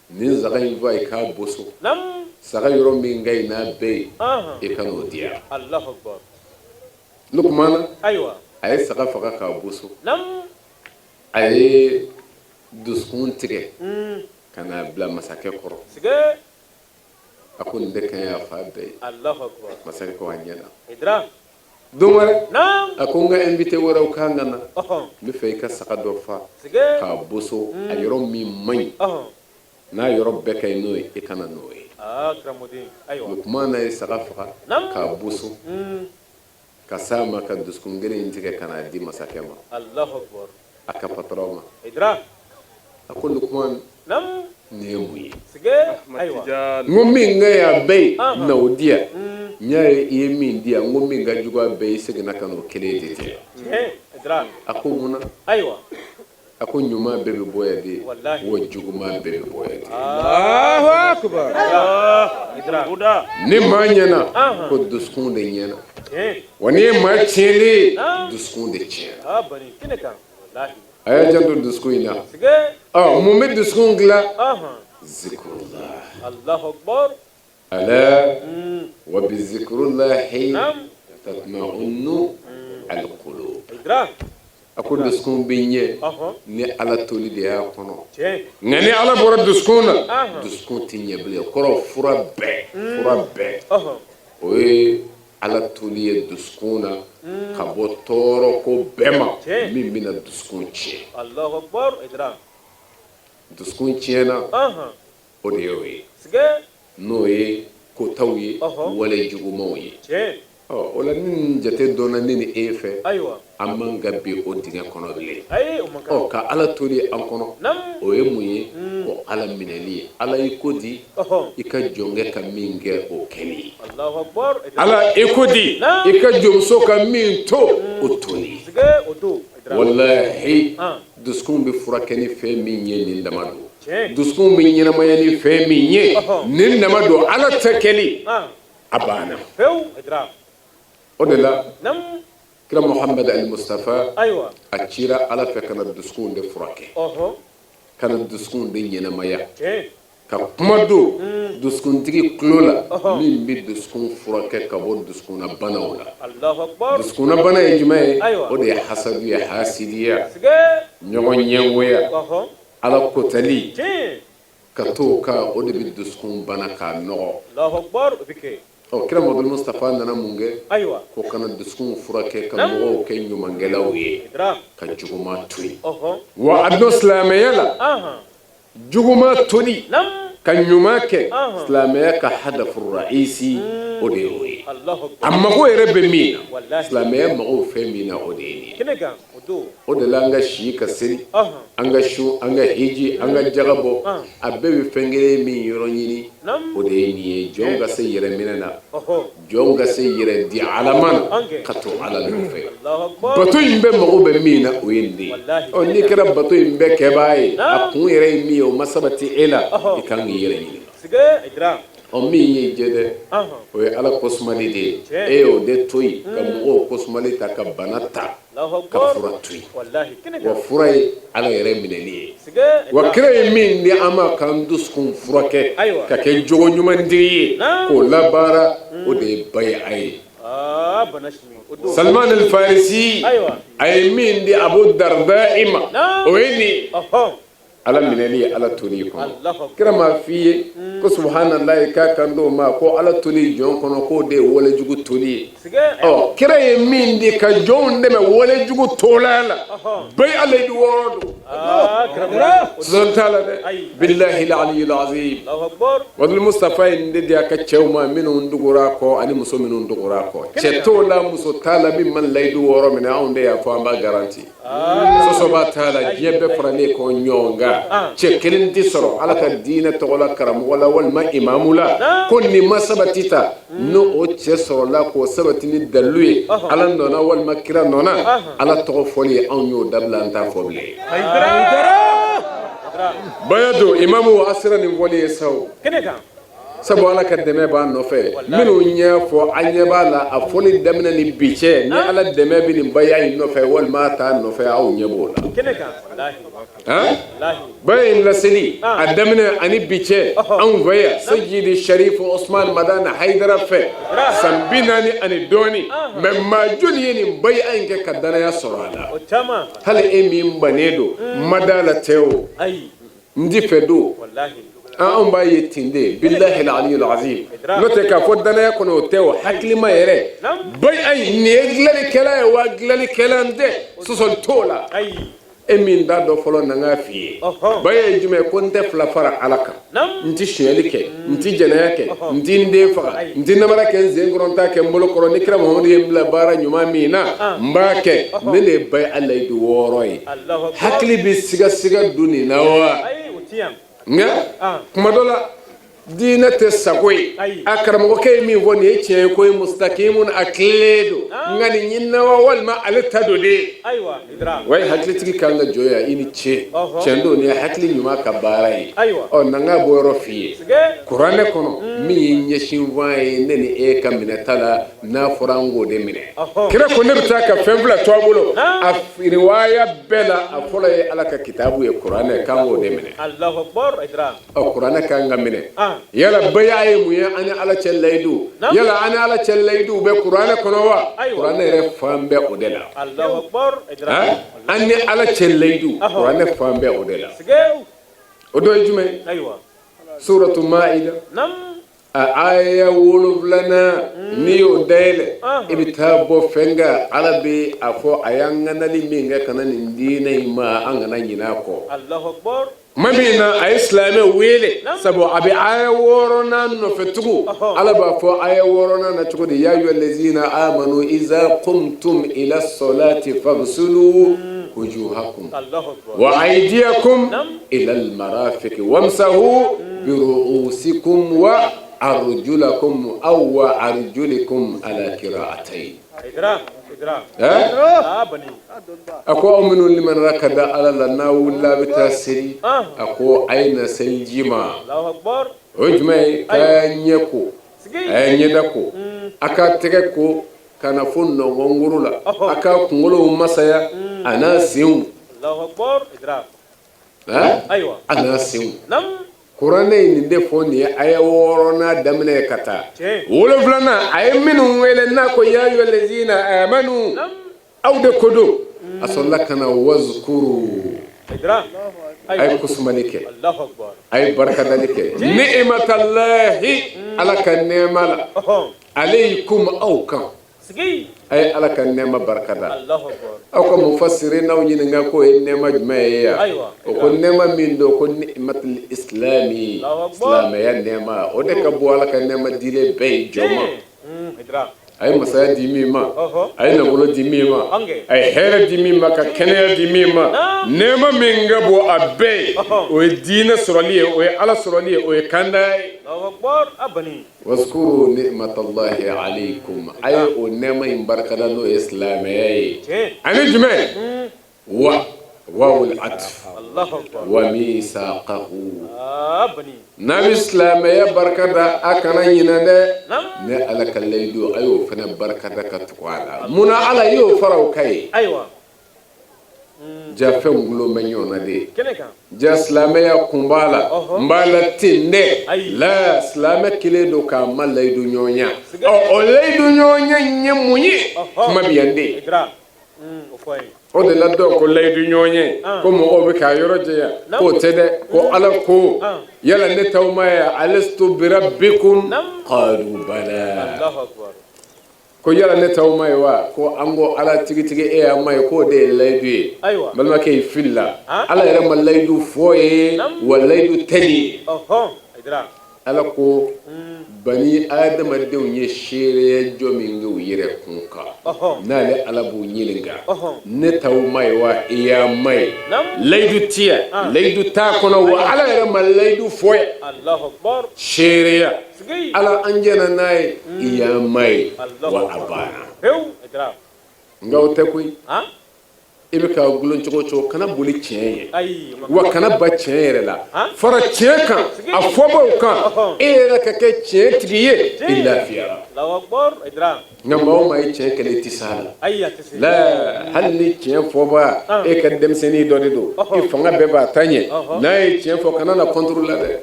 nin saga in fa, i k'a boso, saga yɔrɔ min ka ɲi n'a bɛɛ ye, i ka n'o di yan. Luqman a ye saga faga k'a boso, a ye dusukun tigɛ ka n'a bila masakɛ kɔrɔ. A ko nin de ka ɲi a fa bɛɛ ye. Masakɛ ko a ɲɛna. Don wɛrɛ, a ko n ka invité wɛrɛw kan ka na, n bɛ fɛ i ka saga dɔ fa k'a boso, a yɔrɔ min man ɲi, n'a yɔrɔ bɛɛ ka ɲi n'o ye, i ka na n'o ye. Lukumana ye saga faga k'a boso ka s'a ma, ka dusukun kelen in tigɛ ka n'a di masakɛ ma, a ka patɔrɔn ma. A ko Lukuman, nin ye mun ye? N ko min ka ɲi a bɛɛ ye, na o di yan. N y'a ye i ye min di yan, n ko min ka jugu a bɛɛ ye, i seginna ka n'o kelen de di yan. A ko mun na? A ko ɲuman bɛɛ bɛ bɔ yan de, wa juguman bɛɛ bɛ bɔ yan de. Ni maa ɲɛna, ko dusukun de ɲɛna, wa n'i ye maa tiɲɛnen ye, dusukun de tiɲɛna. A y'a janto dusukun in na. Ɔ, mun bɛ dusukun dilan? Zikurullah. Ala wa bi zikrullahi tatma'unnu alqulub. A ko dusukun bɛ ɲɛ ni Ala toli de y'a kɔnɔ, nka ni Ala bɔra dusukun na, dusukun tɛ ɲɛ bilen. Kɔrɔ fura bɛɛ, fura bɛɛ, o ye Ala toli ye dusukun na, ka bɔ tɔɔrɔ ko bɛɛ ma min bɛna dusukun tiɲɛ. Dusukun tiɲɛna, o de y'o ye, n'o ye kotaw ye, wale jugumanw ye. Ɔ, o la ni nin jate dɔnna ne ni e fɛ, an man ka bin o dingɛ kɔnɔ bilen. Ɔ, ka Ala toli an kɔnɔ, o ye mun ye? Ko Ala minɛli ye. Ala i ko di, i ka jɔnkɛ ka min kɛ, o kɛli. Ala i ko di, i ka jɔnmuso ka min to, o toli. Walahi, dusukun bɛ furakɛ ni fɛn min ye, nin dama don. Dusukun bɛ ɲɛnamaya ni fɛn min ye, nin dama don. Ala tɛ kɛli, a banna. O de la kira Muhamad al Mustafa, a cira Ala fɛ ka na dusukun de furakɛ, ka na dusukun de ɲɛnamaya, ka kuma don dusukuntigi tulo la min bɛ dusukun furakɛ ka bɔ dusukunna banaw la. Dusukunna bana ye jumɛn ye? O de ye hasadu ye, hasidiya, ɲɔgɔn ɲɛngoya, Ala kotali ka to kan. O de bɛ dusukun bana k'a nɔgɔ. Ɔ, kira Muhamadu Mustafa nana mun kɛ? Ko kana dusukun furakɛ, ka mɔgɔw kɛ ɲumankɛlaw ye, ka juguman to yen. Wa a dɔn silamɛya la, juguman toli ka ɲuman kɛ, silamɛya ka hadafu raisi, o de y'o ye. A mago yɛrɛ bɛ min na, silamɛya mago fɛn min na, o de ye nin ye. O de la an ka si ka seli, an ka sun, an ka hiji, an ka jaga bɔ, a bɛɛ bɛ fɛn kelen min yɔrɔ ɲini. O de ye nin ye, jɔn ka se yɛrɛ minɛ na, jɔn ka se yɛrɛ di Ala ma ka to Ala nɔfɛ. Bato in bɛɛ mago bɛ min na, o ye nin de ye. Ɔ, n'i kɛra bato in bɛɛ kɛbaa ye, a kun yɛrɛ ye min ye, o ma sabati e la, i kan k'i yɛrɛ ɲininka. Ɔ, min ye jɛ dɛ, o ye Ala kosumali de ye. E y'o de to yen ka mɔgɔw kosumali ta, ka bana ta ka fura to yen. Wa fura ye Ala yɛrɛ minɛli ye. Wa kira ye min di an ma k'an dusukun furakɛ ka kɛ jogo ɲumantigi ye k'o labaara, o de ye baya ye. Salman al-Farisi, a ye min di Abu Darda ma, o ye nin ye: Ala minɛli ye, Ala toli kɔnɔ. Kira m'a f'i ye ko subhanallahi, k'a kan d'o ma ko Ala toli jɔn kɔnɔ, k'o de ye walejugu toli ye. Ɔ, kira ye min di ka jɔnw dɛmɛ walejugu tola la, bɛɛ ala di wɔɔrɔ don, sɔsɔli t'a la dɛ. Billahi aliyul azim, wadul Mustafa ye nin de di a ka cɛw ma minnu dugura kɔ ani muso minnu dugura kɔ. Cɛ t'o la, muso t'a la min man layidu wɔɔrɔ minɛ. Anw de y'a fɔ, an b'a garanti, sɔsɔba t'a la. Diɲɛ bɛɛ faralen kɔ ɲɔgɔn kan, cɛ kelen tɛ sɔrɔ Ala ka diinɛ tɔgɔ la, karamɔgɔ la walima imamu la, ko nin ma sabati ta. N'o o cɛ sɔrɔla k'o sabati ni dalilu ye Ala nɔna walima kira nɔna, Ala tɔgɔ fɔli ye, anw y'o dabila, an t'a fɔ bilen. Baya don imamu a sera nin fɔli ye sa o, sabu Ala ka dɛmɛ b'a nɔfɛ. Minnu ɲɛ fɔ, an ɲɛ b'a la, a fɔli daminɛ ni bi cɛ, ni Ala dɛmɛ bɛ nin baya in nɔfɛ walima a t'a nɔfɛ, aw ɲɛ b'o la. Baya in laseli a daminɛ ani bi cɛ, anw fɛ yan, Seyidi Sharifu Osman Madani Hayidara fɛ, san 40 ani dɔɔni, mɛ maa joli ye nin baya in kɛ ka danaya sɔrɔ a la? Hali e min bannen don, madala tɛ o, n ti fɛ don, anw b'a ye ten de. Billahi aliyul azim, n'o tɛ k'a fɔ danaya kɔnɔ, o tɛ o. Hakilima yɛrɛ, baya in, nin ye dilanlikɛla ye wa dilanlikɛla tɛ, sɔsɔli t'o la. E min t'a dɔn fɔlɔ, na n k'a f'i ye. Baya ye jumɛn ye? Ko n tɛ fila fara Ala kan, n ti sonyɛli kɛ, n ti jɛnɛya kɛ, n ti n den faga, n ti namara kɛ n sen kɔrɔ, n t'a kɛ n bolo kɔrɔ. Ni kira Muhamadu ye n bila baara ɲuman min na, n b'a kɛ. Ne de ye baya layidu wɔɔrɔ ye. Hakili bɛ sigasiga don nin na wa? Nka kuma dɔ la, diinɛ tɛ sago ye. A karamɔgɔkɛ ye min fɔ, nin ye tiɲɛ ye, ko ye mustakimun, a tilennen don, nka nin ɲinina wa walima ale ta don de? Wa hakilitigi kan ka jɔ yan. I ni ce, tiɲɛ don, nin ye hakili ɲuman ka baara ye. Ɔ, na n ka bɔ yɔrɔ f'i ye kuranɛ kɔnɔ, min ye ɲɛsin fɔ an ye, ne ni e ka minɛta la, n'a fɔra an k'o de minɛ. Kira ko ne bɛ taa ka fɛn fila to a bolo. A riwaya bɛɛ la, a fɔlɔ ye Ala ka kitabu ye, kuranɛ, k'an k'o de minɛ. Ɔ, kuranɛ kan ka minɛ. Yala baya ye mun ye? An ni Ala cɛ layidu, yala an ni Ala cɛ layidu bɛ kuranɛ kɔnɔ wa? Kuranɛ yɛrɛ fan bɛɛ o de la. An ni Ala cɛ layidu, kuranɛ fan bɛɛ o de la. O dɔ ye jumɛn ye? Suratu Maida, a aya 7nan, n'i y'o dayɛlɛ, i bɛ taa bɔ fɛn kan. Ala bɛ a fɔ a y'an ŋanali min kɛ ka na nin diinɛ in ma, an kana ɲinɛ a kɔ. Tuma min na a ye silamɛ wele, sabu a bɛ aya 6nan nɔfɛ tugun. Ala b'a fɔ aya 6nan na cogo di? Ya ayyuha allazina amanu iza qumtum ila salati faghsilu wujuhakum wa aydiyakum ila almarafiq wamsahu bi ru'usikum wa arjulakum aw wa arjulikum ala qira'atayn. A ko aw minnu limanara ka da Ala la, n'a wulila a bɛ taa seli, a ko a ye na seliji ma. O ye jumɛn ye? K'a y'a ɲɛ ko, a y'a ɲɛda ko, a k'a tɛgɛ ko ka na fo nɔngɔnkuru la, a k'a kunkolow masaya a n'a senw, a n'a senw. Kuranɛ ye nin de fɔ. Nin ye aya 6nan daminɛ ye ka taa 7nan. A ye minnu wele n'a ko ya ayyuha allazina amanu, aw de ko don. A sɔrɔla ka na wazkuru, a ye kusumali kɛ, a ye barikadali kɛ, ni'matallahi, Ala ka nɛɛma la, alaykum, aw kan. A ye Ala ka nɛɛma barikada. Aw ka mufasirinaw ɲininka k'o ye nɛɛma jumɛn ye yan? O ko nɛɛma min don, ko ni'matul islami, silamɛya nɛɛma, o de ka bon Ala ka nɛɛma dilen bɛɛ ye jɔn ma. A ye masaya di min ma, a ye nafolo di min ma, a ye hɛrɛ di min ma, ka kɛnɛya di min ma, nɛɛma min ka bon a bɛɛ ye, o ye diinɛ sɔrɔli ye, o ye Ala sɔrɔli ye, o ye kanda ye. Waskuru ni'matallahi alaykum, a ye o nɛɛma in barikada, n'o ye silamɛya ye. Ani jumɛn? Wa wawul atf wa misaqahu. N'a bɛ silamɛya barika da, a kana ɲinɛ dɛ, ne Ala ka layidu, a y'o fana barika da ka tugu a la. Munna Ala y'o fara o kan ye? Ja fɛnw gulon bɛ ɲɔgɔn na de. Ja silamɛya kun b'a la, n b'a la ten dɛ. La silamɛ kelen don k'a ma layidu ɲɔgɔnya. Ɔ, o layidu ɲɔgɔnya in ye mun ye? Kuma bɛ yan de. O de la dɔw ko layidu ɲɔgɔnya ko mɔgɔw bɛ k'a yɔrɔ janya, k'o tɛ dɛ, ko Ala ko yala ne t'aw ma ye, alastu birabbikum qalu bala, ko yala ne t'aw ma ye wa? Ko an ko Ala tigitigi e y'an ma ye, k'o de ye layidu ye. Balimakɛ, i filila. Ala yɛrɛ ma layidu fɔ ye wa layidu tɛ nin ye. Ala ko bani adamadenw ye seereya jɔ min kɛ u yɛrɛ kun kan, n'ale Ala b'u ɲininka, ne t'aw ma ye wa? I y'an ma ye. Layidu tɛ yan, layidu t'a kɔnɔ wa Ala yɛrɛ ma layidu fɔ ye. Seereya Ala an jɛnna n'a ye, i y'an ma ye wa, a banna. Nka o tɛ koyi. I bɛ ka gulon cogo cogo, kana boli tiɲɛ ye wa, kana ban tiɲɛ yɛrɛ la, fara tiɲɛ kan, a fɔbaw kan, e yɛrɛ ka kɛ tiɲɛ tigi ye, i lafiyara. Nka maa o maa ye tiɲɛ kɛlɛ, i tɛ s'a la. La hali ni tiɲɛ fɔba e ka denmisɛnnin dɔ de don, i fanga bɛɛ b'a ta ɲɛ, n'a ye tiɲɛ fɔ, kana na contre la dɛ,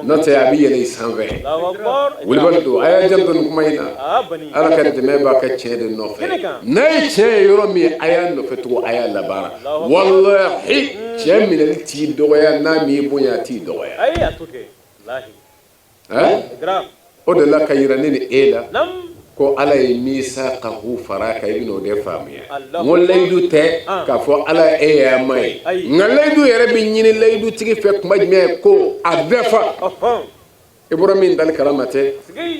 n'o tɛ a bɛ yɛlɛ i sanfɛ. Wulibali don, a y'a janto nin kuma in na. Ala ka dɛmɛ b'a ka tiɲɛ de nɔfɛ. N'a ye tiɲɛ ye yɔrɔ min, a y'a nɔfɛ tugu, a y'a labaara. Walahi, tiɲɛ minɛli t'i dɔgɔya, n'a m'i bonya, a t'i dɔgɔya. O de la ka yira ne ni e la ko Ala ye misaqahu fara kan, i bɛna o de faamuya. N ko layidu tɛ k'a fɔ Ala e y'a ma ye, nka layidu yɛrɛ bɛ ɲini layidutigi fɛ kuma jumɛn ko a dafa? I bɔra min dali kalama tɛ,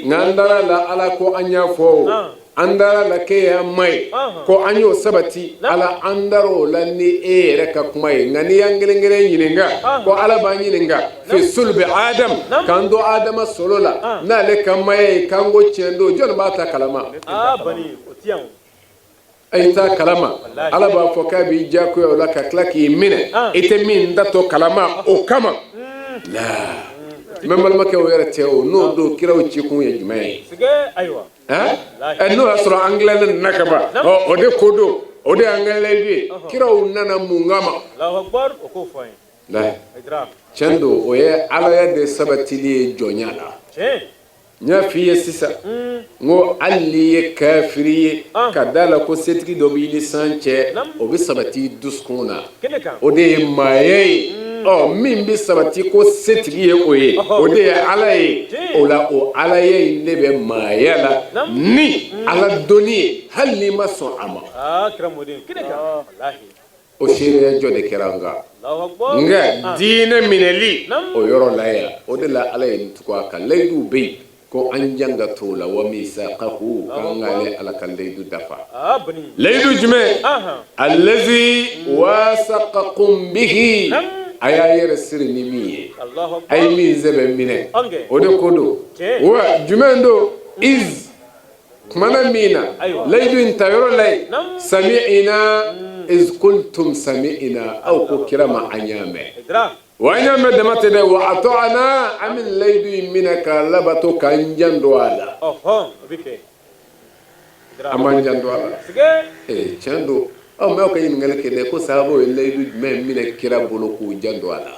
nka an dara la Ala ko an y'a fɔ o, an dara la k'e y'an ma ye, ko an y'o sabati. Ala, an dara o la ni e yɛrɛ ka kuma ye. Nka n'i y'an kelen kelen ɲininka, ko Ala b'an ɲininka fi sulbi Adam, k'an to Adama solo la, n'ale ka maya ye, k'an ko tiɲɛ don, jɔnni b'a ta kalama? A t'a kalama. Ala b'a fɔ k'a b'i diyagoya o la ka tila k'i minɛ i tɛ min datɔ kalama o kama la. N bɛ balimakɛ, o yɛrɛ tɛ o, n'o don kiraw cikun ye jumɛn ye? N'o y'a sɔrɔ an tilannen na ka ban, o de ko don, o de y'an ka layidu ye. Kiraw nana mun kama? Tiɲɛ don, o ye alaya de sabatili ye jɔnya la. N y'a f'i ye sisan, n ko hali n'i ye kafiri ye, ka da la ko setigi dɔ b'i ni san cɛ, o bɛ sabati i dusukun na, o de ye maaya ye. Ɔ, min bɛ sabati ko setigi ye o ye, o de ye Ala ye. O la, o alaya in de bɛ maaya la ni Ala dɔnni ye, hali n'i ma sɔn a ma. O seereya jɔ de kɛra an kan. Nka diinɛ minɛli o yɔrɔ la yan, o de la Ala ye nin tugu a kan. Layiduw bɛ yen ko an jan ka t'o la, wa misaqahu, k'an k'ale Ala ka layidu dafa. Layidu jumɛn? Allazi wasaqakum bihi, a y'a yɛrɛ siri ni min ye, a ye min sɛbɛ minɛ, o de ko don. Wa jumɛn don? Iz kumana min na layidu in ta yɔrɔ la yen, sami'ina, iz qultum sami'ina, aw ko kira ma an y'a mɛn. Wa an y'a mɛn dama tɛ dɛ, wa ata'na, an bɛ layidu in minɛ k'a labato, k'an janto a la. An b'an janto a la. Ee, tiɲɛ don. Aw mɛ aw ka ɲininkali kɛ dɛ, ko sahabaw ye layidu jumɛn minɛ kira bolo k'u janto a la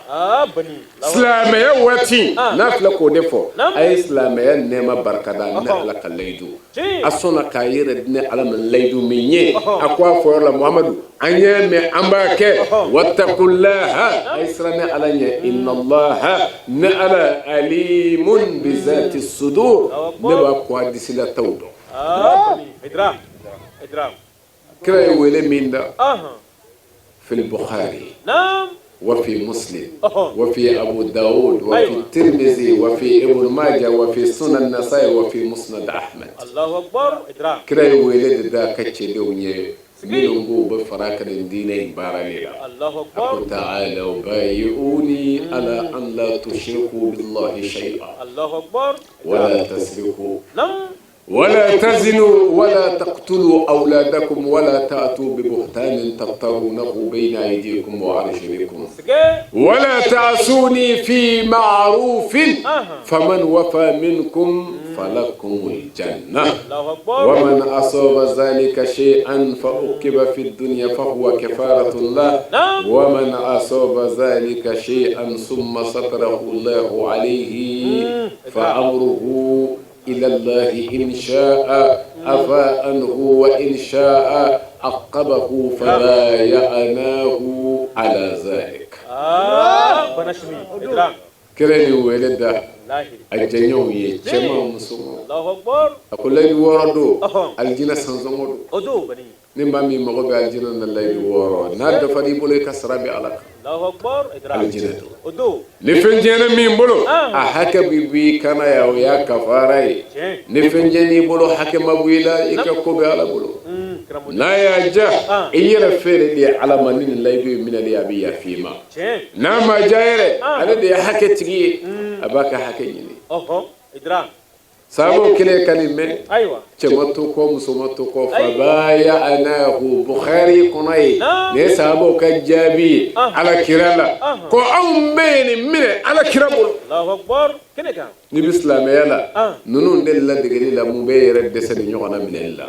silamɛya waati? N'a filɛ k'o de fɔ, a ye silamɛya nɛɛma barikada ne Ala ka layidu. A sɔnna k'a yɛrɛ di ne Ala ma layidu min ye, a ko a fɔyɔrɔ la, Muhamadu, an y'a mɛn, an b'a kɛ. Watakulaha, a ye siran ne Ala ɲɛ. Innallaha, ne Ala, alimun bizati sudur, ne b'a ko a disilataw dɔn. Kira ye wele min da fil Bukhari. وفي مسلم وفي أبو داود وفي الترمذي وفي ابن ماجه وفي سنن النسائي وفي مسند أحمد. الله أكبر. Kira ye wele de da ka cɛdenw ye minnu b'u bɛ fara ka nin diinɛ in baarali la. A ko تعالوا بايعوني على أن لا تشركوا بالله شيئا ولا تسرقوا ولا تزنوا ولا تقتلوا أولادكم ولا تأتوا ببهتان تفترونه بين أيديكم وأرجلكم ولا تعصوني في معروف فمن وفى منكم فلكم الجنة ومن أصاب ذلك شيئا فعوقب في الدنيا فهو كفارة له ومن أصاب ذلك شيئا ثم ستره الله عليه فأمره إلى الله إن شاء عفا عنه وإن شاء عاقبه فبايعناه على ذلك. Kira ni wele da a jɛɲɔgɔnw ye, cɛman, musoman. A ko layidu wɔɔrɔ don, alijinɛ sansɔngɔ don. Ni maa min mago bɛ alijinɛ na, layidu wɔɔrɔ n'a dafa i bolo, i ka sara bɛ Ala kan, alijinɛ don. Ni fɛn tiɲɛna min bolo, a hakɛ bɛ bɔ i kana yan, o y'a kafara ye. Ni fɛn tiɲɛn'i bolo, hakɛ ma bɔ i la, i ka ko bɛ Ala bolo. N'a y'a diya, i yɛrɛ feere de ye Ala ma ni nin layidu in minɛli, a bɛ yafa i ma. N'a ma diya yɛrɛ, ale de ye hakɛ tigi ye, a b'a ka hakɛ ɲini. Sababu kelen ka nin mɛn, cɛ ma to kɔ, muso ma to kɔ. فبايعناه. Bukhari kɔnɔ ye nin ye. Sababu ka jaabi ye Ala kira la ko anw bɛ nin minɛ Ala kira bolo. N'i bɛ silamɛya la, ninnu de ladegeli la, mun bɛ yɛrɛ dɛsɛ nin ɲɔgɔnna minɛli la?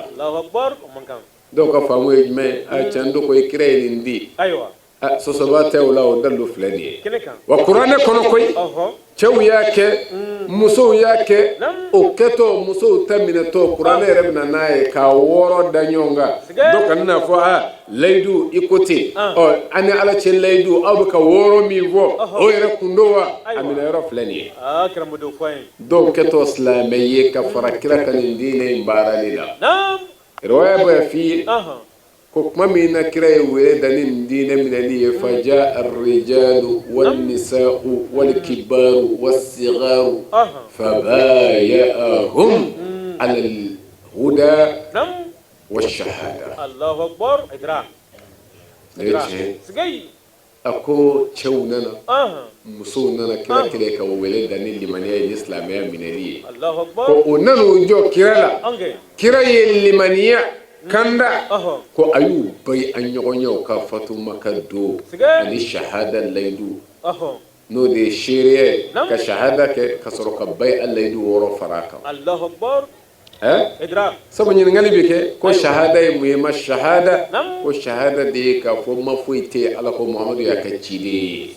Dɔw ka faamu ye jumɛn ye? A tiɲɛ don ko i kira ye nin di, sɔsɔba tɛ o la, o dalilu filɛ nin ye. Wa kuranɛ kɔnɔ koyi, cɛw y'a kɛ, musow y'a kɛ. O kɛtɔ, musow ta minɛtɔ, kuranɛ yɛrɛ bɛ na n'a ye k'a wɔɔrɔ da ɲɔgɔn kan. Dɔ kana n'a fɔ a layidu i ko ten. Ɔ, an ni Ala cɛ layidu, aw bɛ ka wɔɔrɔ min fɔ, o yɛrɛ kun don wa? A minɛ yɔrɔ filɛ nin ye. Dɔw kɛtɔ silamɛ ye ka fara kira ka nin diinɛ in baarali la, riwaya b'a f'i ye ko tuma min na kira ye wele da ni nin diinɛ minɛli ye, فجاء الرجال والنساء والكبار والصغار فبايعهم على الهدى والشهادة. Ne tiɲɛ, a ko cɛw nana, musow nana kira kelen ka wele da ni limaniya ye, ni silamɛya minɛli ye, ko o nana o jɔ kira la. Kira ye limaniya kanda ko a y'u bayi a ɲɔgɔn ye ka Fatumaka don ani shahada layidu, n'o de ye seereya ye, ka shahada kɛ ka sɔrɔ ka bayi a layidu wɔɔrɔ fara a kan. Sabu ɲininkali bɛ kɛ ko shahada ye mun ye? Ma shahada ko shahada de ye k'a fɔ ma foyi tɛ yen Ala ko, Muhamadu y'a ka ciden ye.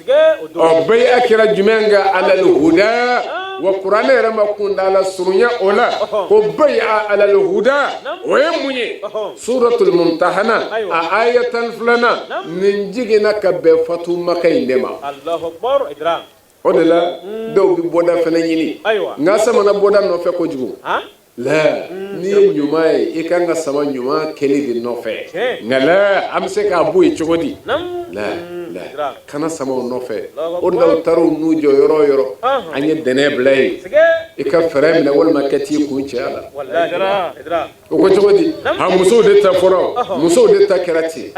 Ɔ, bayi a kɛra jumɛn kan? على الهدى. Wa kuranɛ yɛrɛ ma kunda la surunya o la ko bayi على الهدى, o ye mun ye? Suratul Mumtahana, a aya 12nan nin jiginna ka bɛn Fatumaka in de ma. O de la dɔw bɛ bɔda fana ɲini, nka samana bɔda nɔfɛ kojugu la. N'i ye ɲuman ye, i kan ka sama ɲuman kɛli de nɔfɛ. Nka la, an bɛ se k'a bɔ yen cogo di? La la, kana sama o nɔfɛ. O de la u taara u n'u jɔ yɔrɔ o yɔrɔ, an ye dɛnɛ bila yen, i ka fɛɛrɛ minɛ walima kɛ t'i kun cɛ a la. O ko cogo di? Ha, musow de ta fɔra, musow de ta kɛra ten.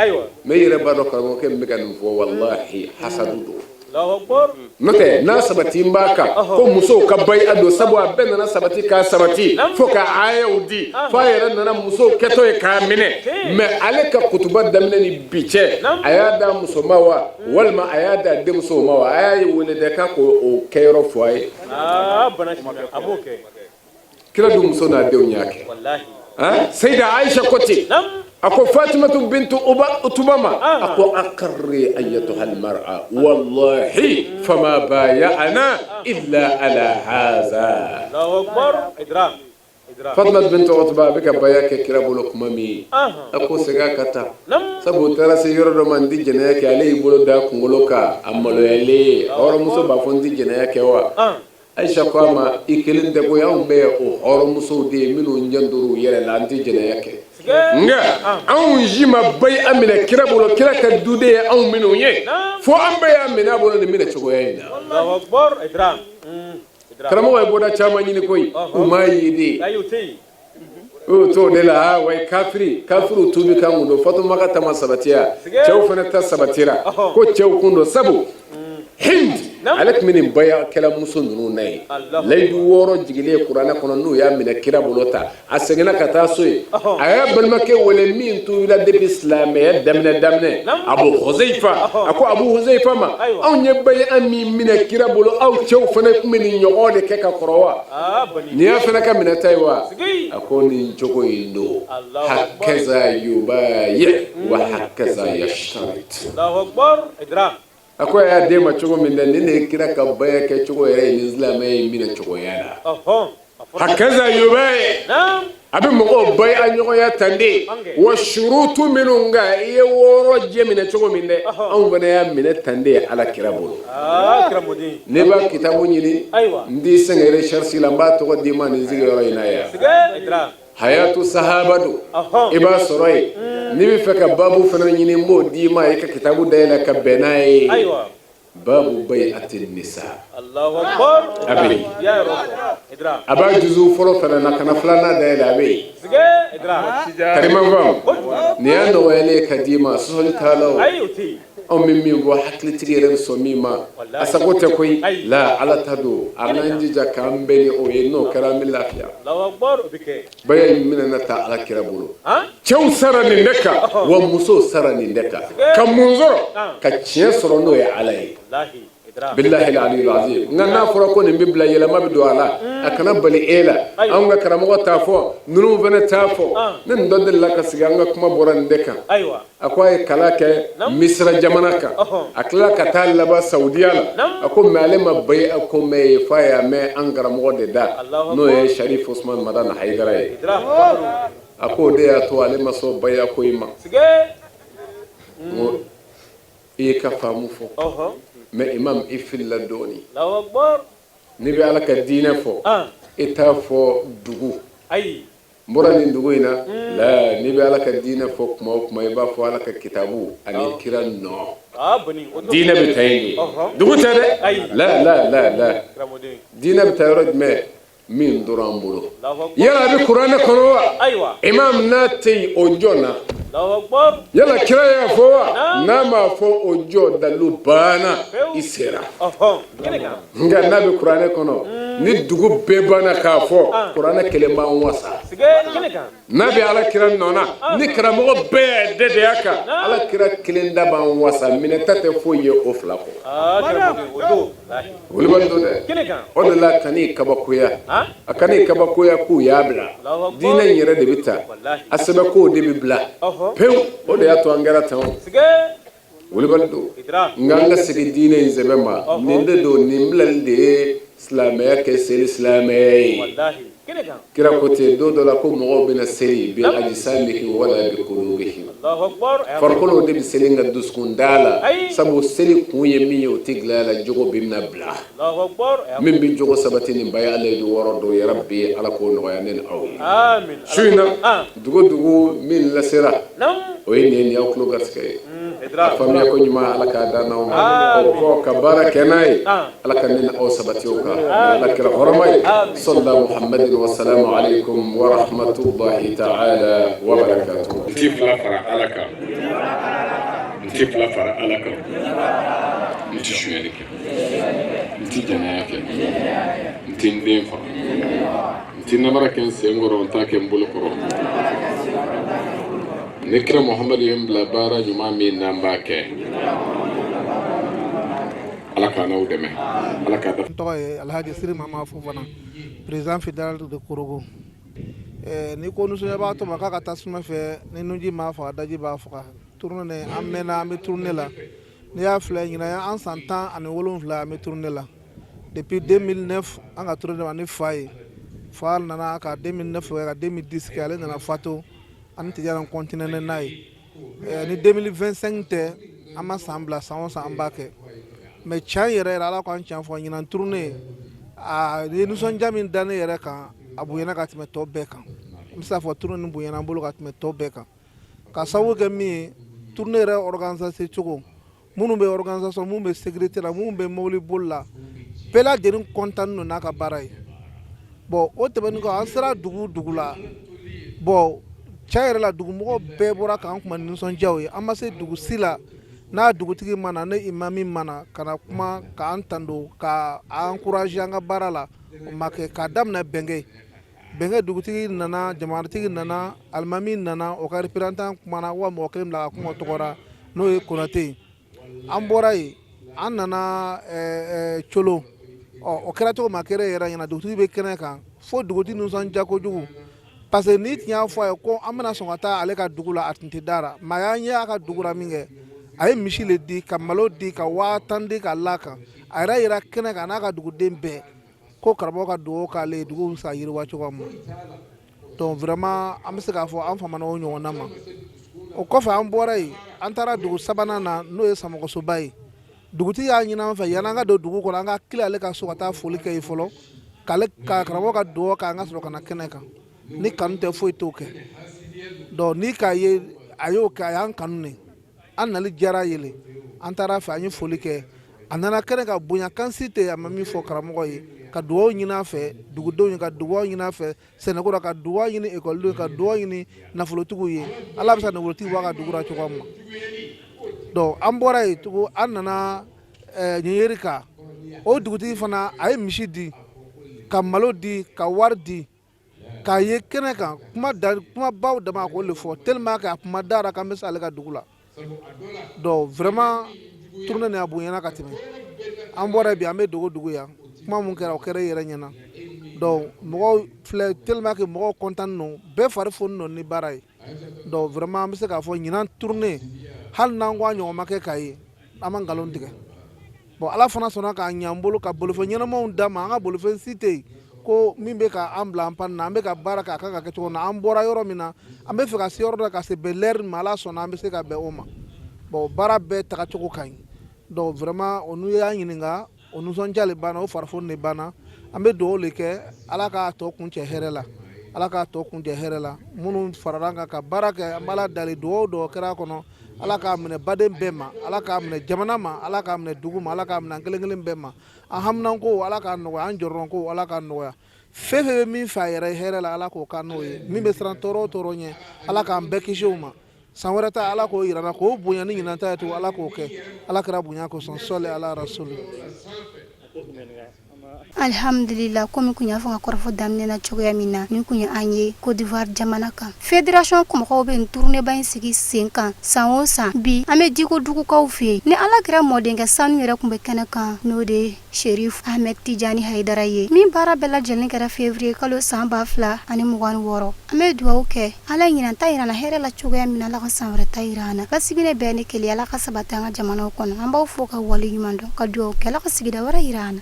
Mɛ i yɛrɛ b'a dɔn, karamɔgɔkɛ min bɛ ka nin fɔ, walahi hasadu don. N'o tɛ, n'a sabati n b'a kan ko musow ka bayi a don, sabu a bɛɛ nana sabati k'a sabati fo ka ayaw di, fo a yɛrɛ nana musow kɛtɔ ye k'a minɛ. Mɛ ale ka kutuba daminɛ ni bi cɛ, a y'a da muso ma wa, walima a y'a da denmusow ma wa? A y'a wele dɛ k'a k'o kɛyɔrɔ fɔ a ye. Kira dun muso n'a denw y'a kɛ. Seyida Aisha ko ten, a ko Fatimatu bintu Utuba ma, a ko أقري أيتها المرأة والله فما بايعنا إلا على هذا. Fatima bintu Utuba bɛ ka baya kɛ kira bolo kuma min, a ko segin a ka taa, sabu u taara se yɔrɔ dɔ ma, n ti jɛnɛya kɛ. Ale y'i bolo da kunkolo kan, a maloyalen. Hɔrɔnmuso b'a fɔ n ti jɛnɛya kɛ wa? Aisha ko a ma, i kelen tɛ koyi, anw bɛɛ o hɔrɔnmusow de ye minnu jantor'u yɛrɛ la, an tɛ jɛnɛya kɛ. Nka anw si ma bayi'a minɛ kira bolo, kira ka duden ye anw minnu ye, fo an bɛɛ y'a minɛ a bolo nin minɛ cogoya in na. Karamɔgɔ ye bɔda caman ɲini koyi, u m'a ye de. O t'o de la wa kafiri kafiriw tubi kan kun don, Fatumaka ta ma sabatiya, cɛw fana ta sabatira ko cɛw kun don, sabu Hind ale tun bɛ nin bayakɛla muso ninnu na ye. Layidu 6 jigilen kuranɛ kɔnɔ, n'u y'a minɛ kira bolo ta, a seginna ka taa so yen, a y'a balimakɛ wele min tuubira depuis silamɛya daminɛ daminɛ, Abu Huzaifa. A ko Abu Huzaifa ma, anw ye baya min minɛ kira bolo, aw cɛw fana tun bɛ nin ɲɔgɔn de kɛ ka kɔrɔ wa? Nin y'a fana ka minɛta ye wa? A ko nin cogo in don, hakaza yubayi wa hakaza yashtarit. A ko a y'a d'e ma cogo min dɛ, nin de ye kira ka baya kɛ cogo yɛrɛ ye, ni silamɛya in minɛ cogoya la. Hakaza yubayi, a bɛ mɔgɔw baya ɲɔgɔnya tan de wa, surutu minnu kan i ye 6 jɛ minɛ cogo min dɛ, anw fana y'a minɛ tan de ala kira bolo. N'i b'a kitabu ɲini, n t'i sɛgɛn recherche la, n b'a tɔgɔ d'i ma nin sigiyɔrɔ in na yan. Hayatu sahaba don, i b'a sɔrɔ yen. N'i bɛ fɛ ka babu fana ɲini, n b'o d'i ma, i ka kitabu dayɛlɛ ka bɛn n'a ye, babu bay'ati nisa. A bɛ yen, a b'a juzu fɔlɔ fana na, kana filanan dayɛlɛ, a bɛ yen. Karima faamu, nin y'a nɔgɔyalen ye ka d'i ma, sɔsɔli t'a la. O anw bɛ min fɔ, hakilitigi yɛrɛ bɛ sɔn min ma, a sago tɛ koyi la, ala ta don. A n'an jija k'an bɛn ni o ye, n'o kɛra an bɛ lafiya. Baya in minɛna ta ala kira bolo, cɛw sara nin de kan wa, musow sara nin de kan, ka mun sɔrɔ? Ka tiɲɛ sɔrɔ, n'o ye ala ye, bilahi aliyul azim. Nka n'a fɔra ko nin bɛ bila, yɛlɛma bɛ don a la, a kana bali e la. Anw ka karamɔgɔ t'a fɔ, ninnu fana t'a fɔ. Ne nin dɔ delila ka sigi, an ka kuma bɔra nin de kan. A ko a ye kalan kɛ Misira jamana kan, a tilala ka taa laban Saudiya la. A ko mais ale ma bayi a ko mɛn ye f'a y'a mɛn an karamɔgɔ de da, n'o ye Sharif Usman Madani Hayidara ye. A ko o de y'a to ale ma sɔn baya ko in ma. N ko i ye ka faamu fɔ, mais imam, i filila dɔɔnin. N'i bɛ ala ka diinɛ fɔ, i t'a fɔ dugu n bɔra nin dugu in na la. N'i bɛ ala ka diinɛ fɔ kuma o kuma, i b'a fɔ ala ka kitabu ani kira nɔ. Diinɛ bɛ taa yen de, dugu tɛ dɛ. La la la la, diinɛ bɛ taa yɔrɔ jumɛn? Min tora an bolo, yala a bɛ kuranɛ kɔnɔ wa? Imam, n'a tɛ yen, o jɔ na. Yala kira y'a fɔ wa? N'a m'a fɔ, o jɔ, dalilu banna, i sera. Nka n'a bɛ kuranɛ kɔnɔ, ni dugu bɛɛ banna k'a fɔ, kuranɛ kelen b'an wasa. N'a bɛ ala kira nɔ na, ni karamɔgɔ bɛɛ dɛdɛya a kan, ala kira kelen da b'an wasa. Minɛta tɛ foyi ye o fila kɔ. Wulibali don dɛ. O de la kan'i kabakoya, a kan'i kabakoya k'u y'a bila. Diinɛ in yɛrɛ de bɛ ta a sɛbɛkow de bɛ bila pewu. O de y'a to an kɛra tan. O wulibali don. Nka an ka segin diinɛ in sɛbɛ ma. Nin de don, nin bilali de ye silamɛya kɛ seli silamɛya ye. Kira ko ten don dɔ la ko mɔgɔw bɛna seli bi ajisamihim wala bi kulubihim, farikolo de bɛ seli, nka dusukun t'a la. Sabu seli kun ye min ye, o tɛ gɛlɛya la, jogo bɛ na bila. Min bɛ jogo sabati, nin baya layidu 6 don. Yarabi, ala k'o nɔgɔya ne ni aw ye. Su in na, dugu dugu min lasera, o ye nin ye, nin y'aw tulo garisɛgɛ ye. A faamuya ko ɲuman, ala k'a d'an n'aw ma, o kɔ ka baara kɛ n'a ye. Ala ka ne ni aw sabati o kan, ala kira hɔrɔma ye. Sɔlila muhammadin wa salamu aleykum wa rahmatulahi ta'ala wa barakatuh. N ti fila fara ala kan, n ti fila fara ala kan, n ti sonyali kɛ, n ti jɛnɛya kɛ, n ti n den faga, n ti namara kɛ n sen kɔrɔ, n t'a kɛ n bolo kɔrɔ. Ni kira muhamadu ye n bila baara ɲuman min na, n b'a kɛ. Ala k'an n'aw dɛmɛ, ala k'a N tɔgɔ ye Alhaji Siri Mama Fofana, président fédéral de Korogo. Ni ko nisɔndiyabaatɔ ma k'a ka taa tasuma fɛ, ni nunji m'a faga, daji b'a faga. Tournée, an mɛnna an bɛ tournée la. N'i y'a filɛ, ɲinan an san 17 an bɛ tournée la. Depuis 2009 an ka tournée ni fa ye. Fa nana ka 2009 kɛ, ka 2010 kɛ, ale nana fatu, an tijara continuer n'a ye. Ni 2025 tɛ, an ma san bila, san o san an b'a kɛ. Mais tiɲɛ yɛrɛ yɛrɛ, ala k'an tiɲɛ fɔ, ɲinan tournée a ye nisɔndiya min da ne yɛrɛ kan, a bonyana ka tɛmɛ tɔ bɛɛ kan. n bɛ se k'a fɔ tournée nin bonyana an bolo ka tɛmɛ tɔ bɛɛ kan, ka sababu kɛ min ye, tournée yɛrɛ organisation cogo, minnu bɛ organisation, minnu bɛ sécurité la, minnu bɛ mobili boli la, bɛɛ lajɛlen content don n'a ka baara ye. Bon, o tɛmɛnen kɔ, an sera dugu dugu la. Bon, tiɲɛ yɛrɛ la, dugumɔgɔw bɛɛ bɔra k'an kuma ni nisɔndiyaw ye. An ma se dugu si la n'a dugutigi ma na, ne imami ma na ka na kuma k'an tando, ka encourager an ka baara la, o ma kɛ. K'a daminɛ Bɛnkɛ, Bɛnkɛ dugutigi nana, jamanatigi nana, alimami nana, o ka représentant kumana wa mɔgɔ kelen bila ka kuma o tɔgɔ la, n'o ye Konate ye. An bɔra yen, an nana Colo. Ɔ, o kɛra cogo min, a kɛra e yɛrɛ ɲɛna. Dugutigi bɛ kɛnɛ kan fo dugutigi nisɔndiya kojugu, parce que n'i tun y'a fɔ a ye ko an bɛna sɔn ka taa ale ka dugu la, a tun tɛ da la. Mais a y'an ye a ka dugu la min kɛ, a ye misi le di, ka malo di, ka 10 000 di ka la kan. A yɛrɛ yira kɛnɛ kan n'a ka duguden bɛɛ ko karamɔgɔ ka dugawu k'ale ye, dugu bɛ se ka yiriwa cogoya min na. Donc vraiment, an bɛ se k'a fɔ an famana o ɲɔgɔnna ma. O kɔfɛ, an bɔra yen, an taara dugu sabanan na, n'o ye Samakɔsoba ye. Dugutigi y'a ɲini an fɛ, yan'an ka don dugu kɔnɔ, an ka tila ale ka so ka taa foli kɛ yen fɔlɔ, k'ale ka karamɔgɔ ka dugawu k'an ka sɔrɔ ka na kɛnɛ kan. Ni kanu tɛ, foyi t'o kɛ. Donc n'i k'a ye a y'o kɛ, a y'an kanu ne, an nali diyara ye. An taara fɛ, an ye foli kɛ, a nana kɛnɛ ka bonya kan si tɛ a ma min fɔ karamɔgɔ ye, ka dugawu ɲini a fɛ dugudenw ye, ka dugawu ɲini a fɛ sɛnɛko la, ka dugawu ɲini ekɔlidenw, ka dugawu ɲini nafolotigiw ye, Ala bɛ se ka nafolotigi bɔ a ka dugu la cogoya min na. Donc an bɔra yen tugun, an nana ɲɛɲɛri kan. O dugutigi fana, a ye misi di, ka malo di, ka wari di, k'a ye kɛnɛ kan kuma da kumabaw dama, a k'o de fɔ tellement que a kuma dara k'an bɛ se ale ka dugu la. Donc vraiment, tournée nin a bonyana ka tɛmɛ. An bɔra bi, an bɛ dogo dugu yan, kuma mun kɛra, o kɛra i yɛrɛ ɲɛna. Donc mɔgɔw filɛ, tellement que mɔgɔw content don, bɛɛ fari foni don ni baara ye. Donc vraiment, an bɛ se k'a fɔ ɲinan tournée, hali n'an ko a ɲɔgɔn ma kɛ k'a ye, an ma nkalon tigɛ. Bon, Ala fana sɔnna k'a ɲɛ an bolo ka bolofɛn ɲɛnamaw d'an ma. An ka bolofɛn si tɛ yen ko min bɛ ka an bila an pan na. An bɛ ka baara kɛ, a kan ka kɛ cogo min na. An bɔra yɔrɔ min na, an bɛ fɛ ka se yɔrɔ dɔ, ka se bɛn l'heure ma. Ala sɔnna, an bɛ se ka bɛn o ma. Bon, baara bɛɛ tagacogo ka ɲi. Donc vraiment, o n'u y'an ɲininka, o nisɔndiya le banna, o farifoni de banna. An bɛ dugawu de kɛ, Ala k'a tɔ kun cɛ hɛrɛ la, Ala k'a tɔ kun cɛ hɛrɛ la. Minnu farala an kan ka baara kɛ, an b'Ala dali, dugawu dɔw kɛra a kɔnɔ, Ala k'a minɛ baden bɛɛ ma, Ala k'a minɛ jamana ma, Ala k'a minɛ dugu ma, Ala k'a minɛ an kelen kelen bɛɛ ma. An haminanko, Ala k'a nɔgɔya. An jɔrɔnko, Ala k'a nɔgɔya. Fɛn fɛn bɛ min fɛ a yɛrɛ ye hɛrɛ la, Ala k'o kan n'o ye. Min bɛ siran tɔɔrɔ o tɔɔrɔ ɲɛ, Ala k'an bɛɛ kisi o ma. San wɛrɛ ta, Ala k'o yira n na, k'o bonya ni ɲinan ta ye tugun. Ala k'o kɛ Ala kɛra bonya kosɔn. Sɔli ala rasuli. Alihamdulila, komi kun y'a fɔ ka kɔrɔfɔ daminɛ na cogoya min na, nin kun ye an ye Côte d'Ivoire jamana kan. Fédération mɔgɔw bɛ nin tournéeba in sigi sen kan san o san. Bi an bɛ Diko dugukaw fɛ yen ni Ala kɛra mɔdenkɛ sanu yɛrɛ tun bɛ kɛnɛ kan, n'o de ye Sherif Ahmed Tijani Hayidara ye, min baara bɛɛ lajɛlen kɛra février kalo san 2026. An bɛ dugawu kɛ, Ala ɲinan ta yira an na hɛrɛ la cogoya min na, Ala ka san wɛrɛ ta yira an na. Basigi ni bɛn ni kelenya, Ala ka sabati an ka jamanaw kɔnɔ. An b'aw fo ka wale ɲuman dɔn, ka dugawu kɛ, Ala ka sigida wɛrɛ yira an na.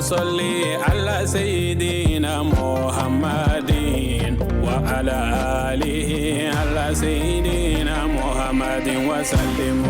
صلي على سيدنا محمد وعلى آله على سيدنا محمد وسلم.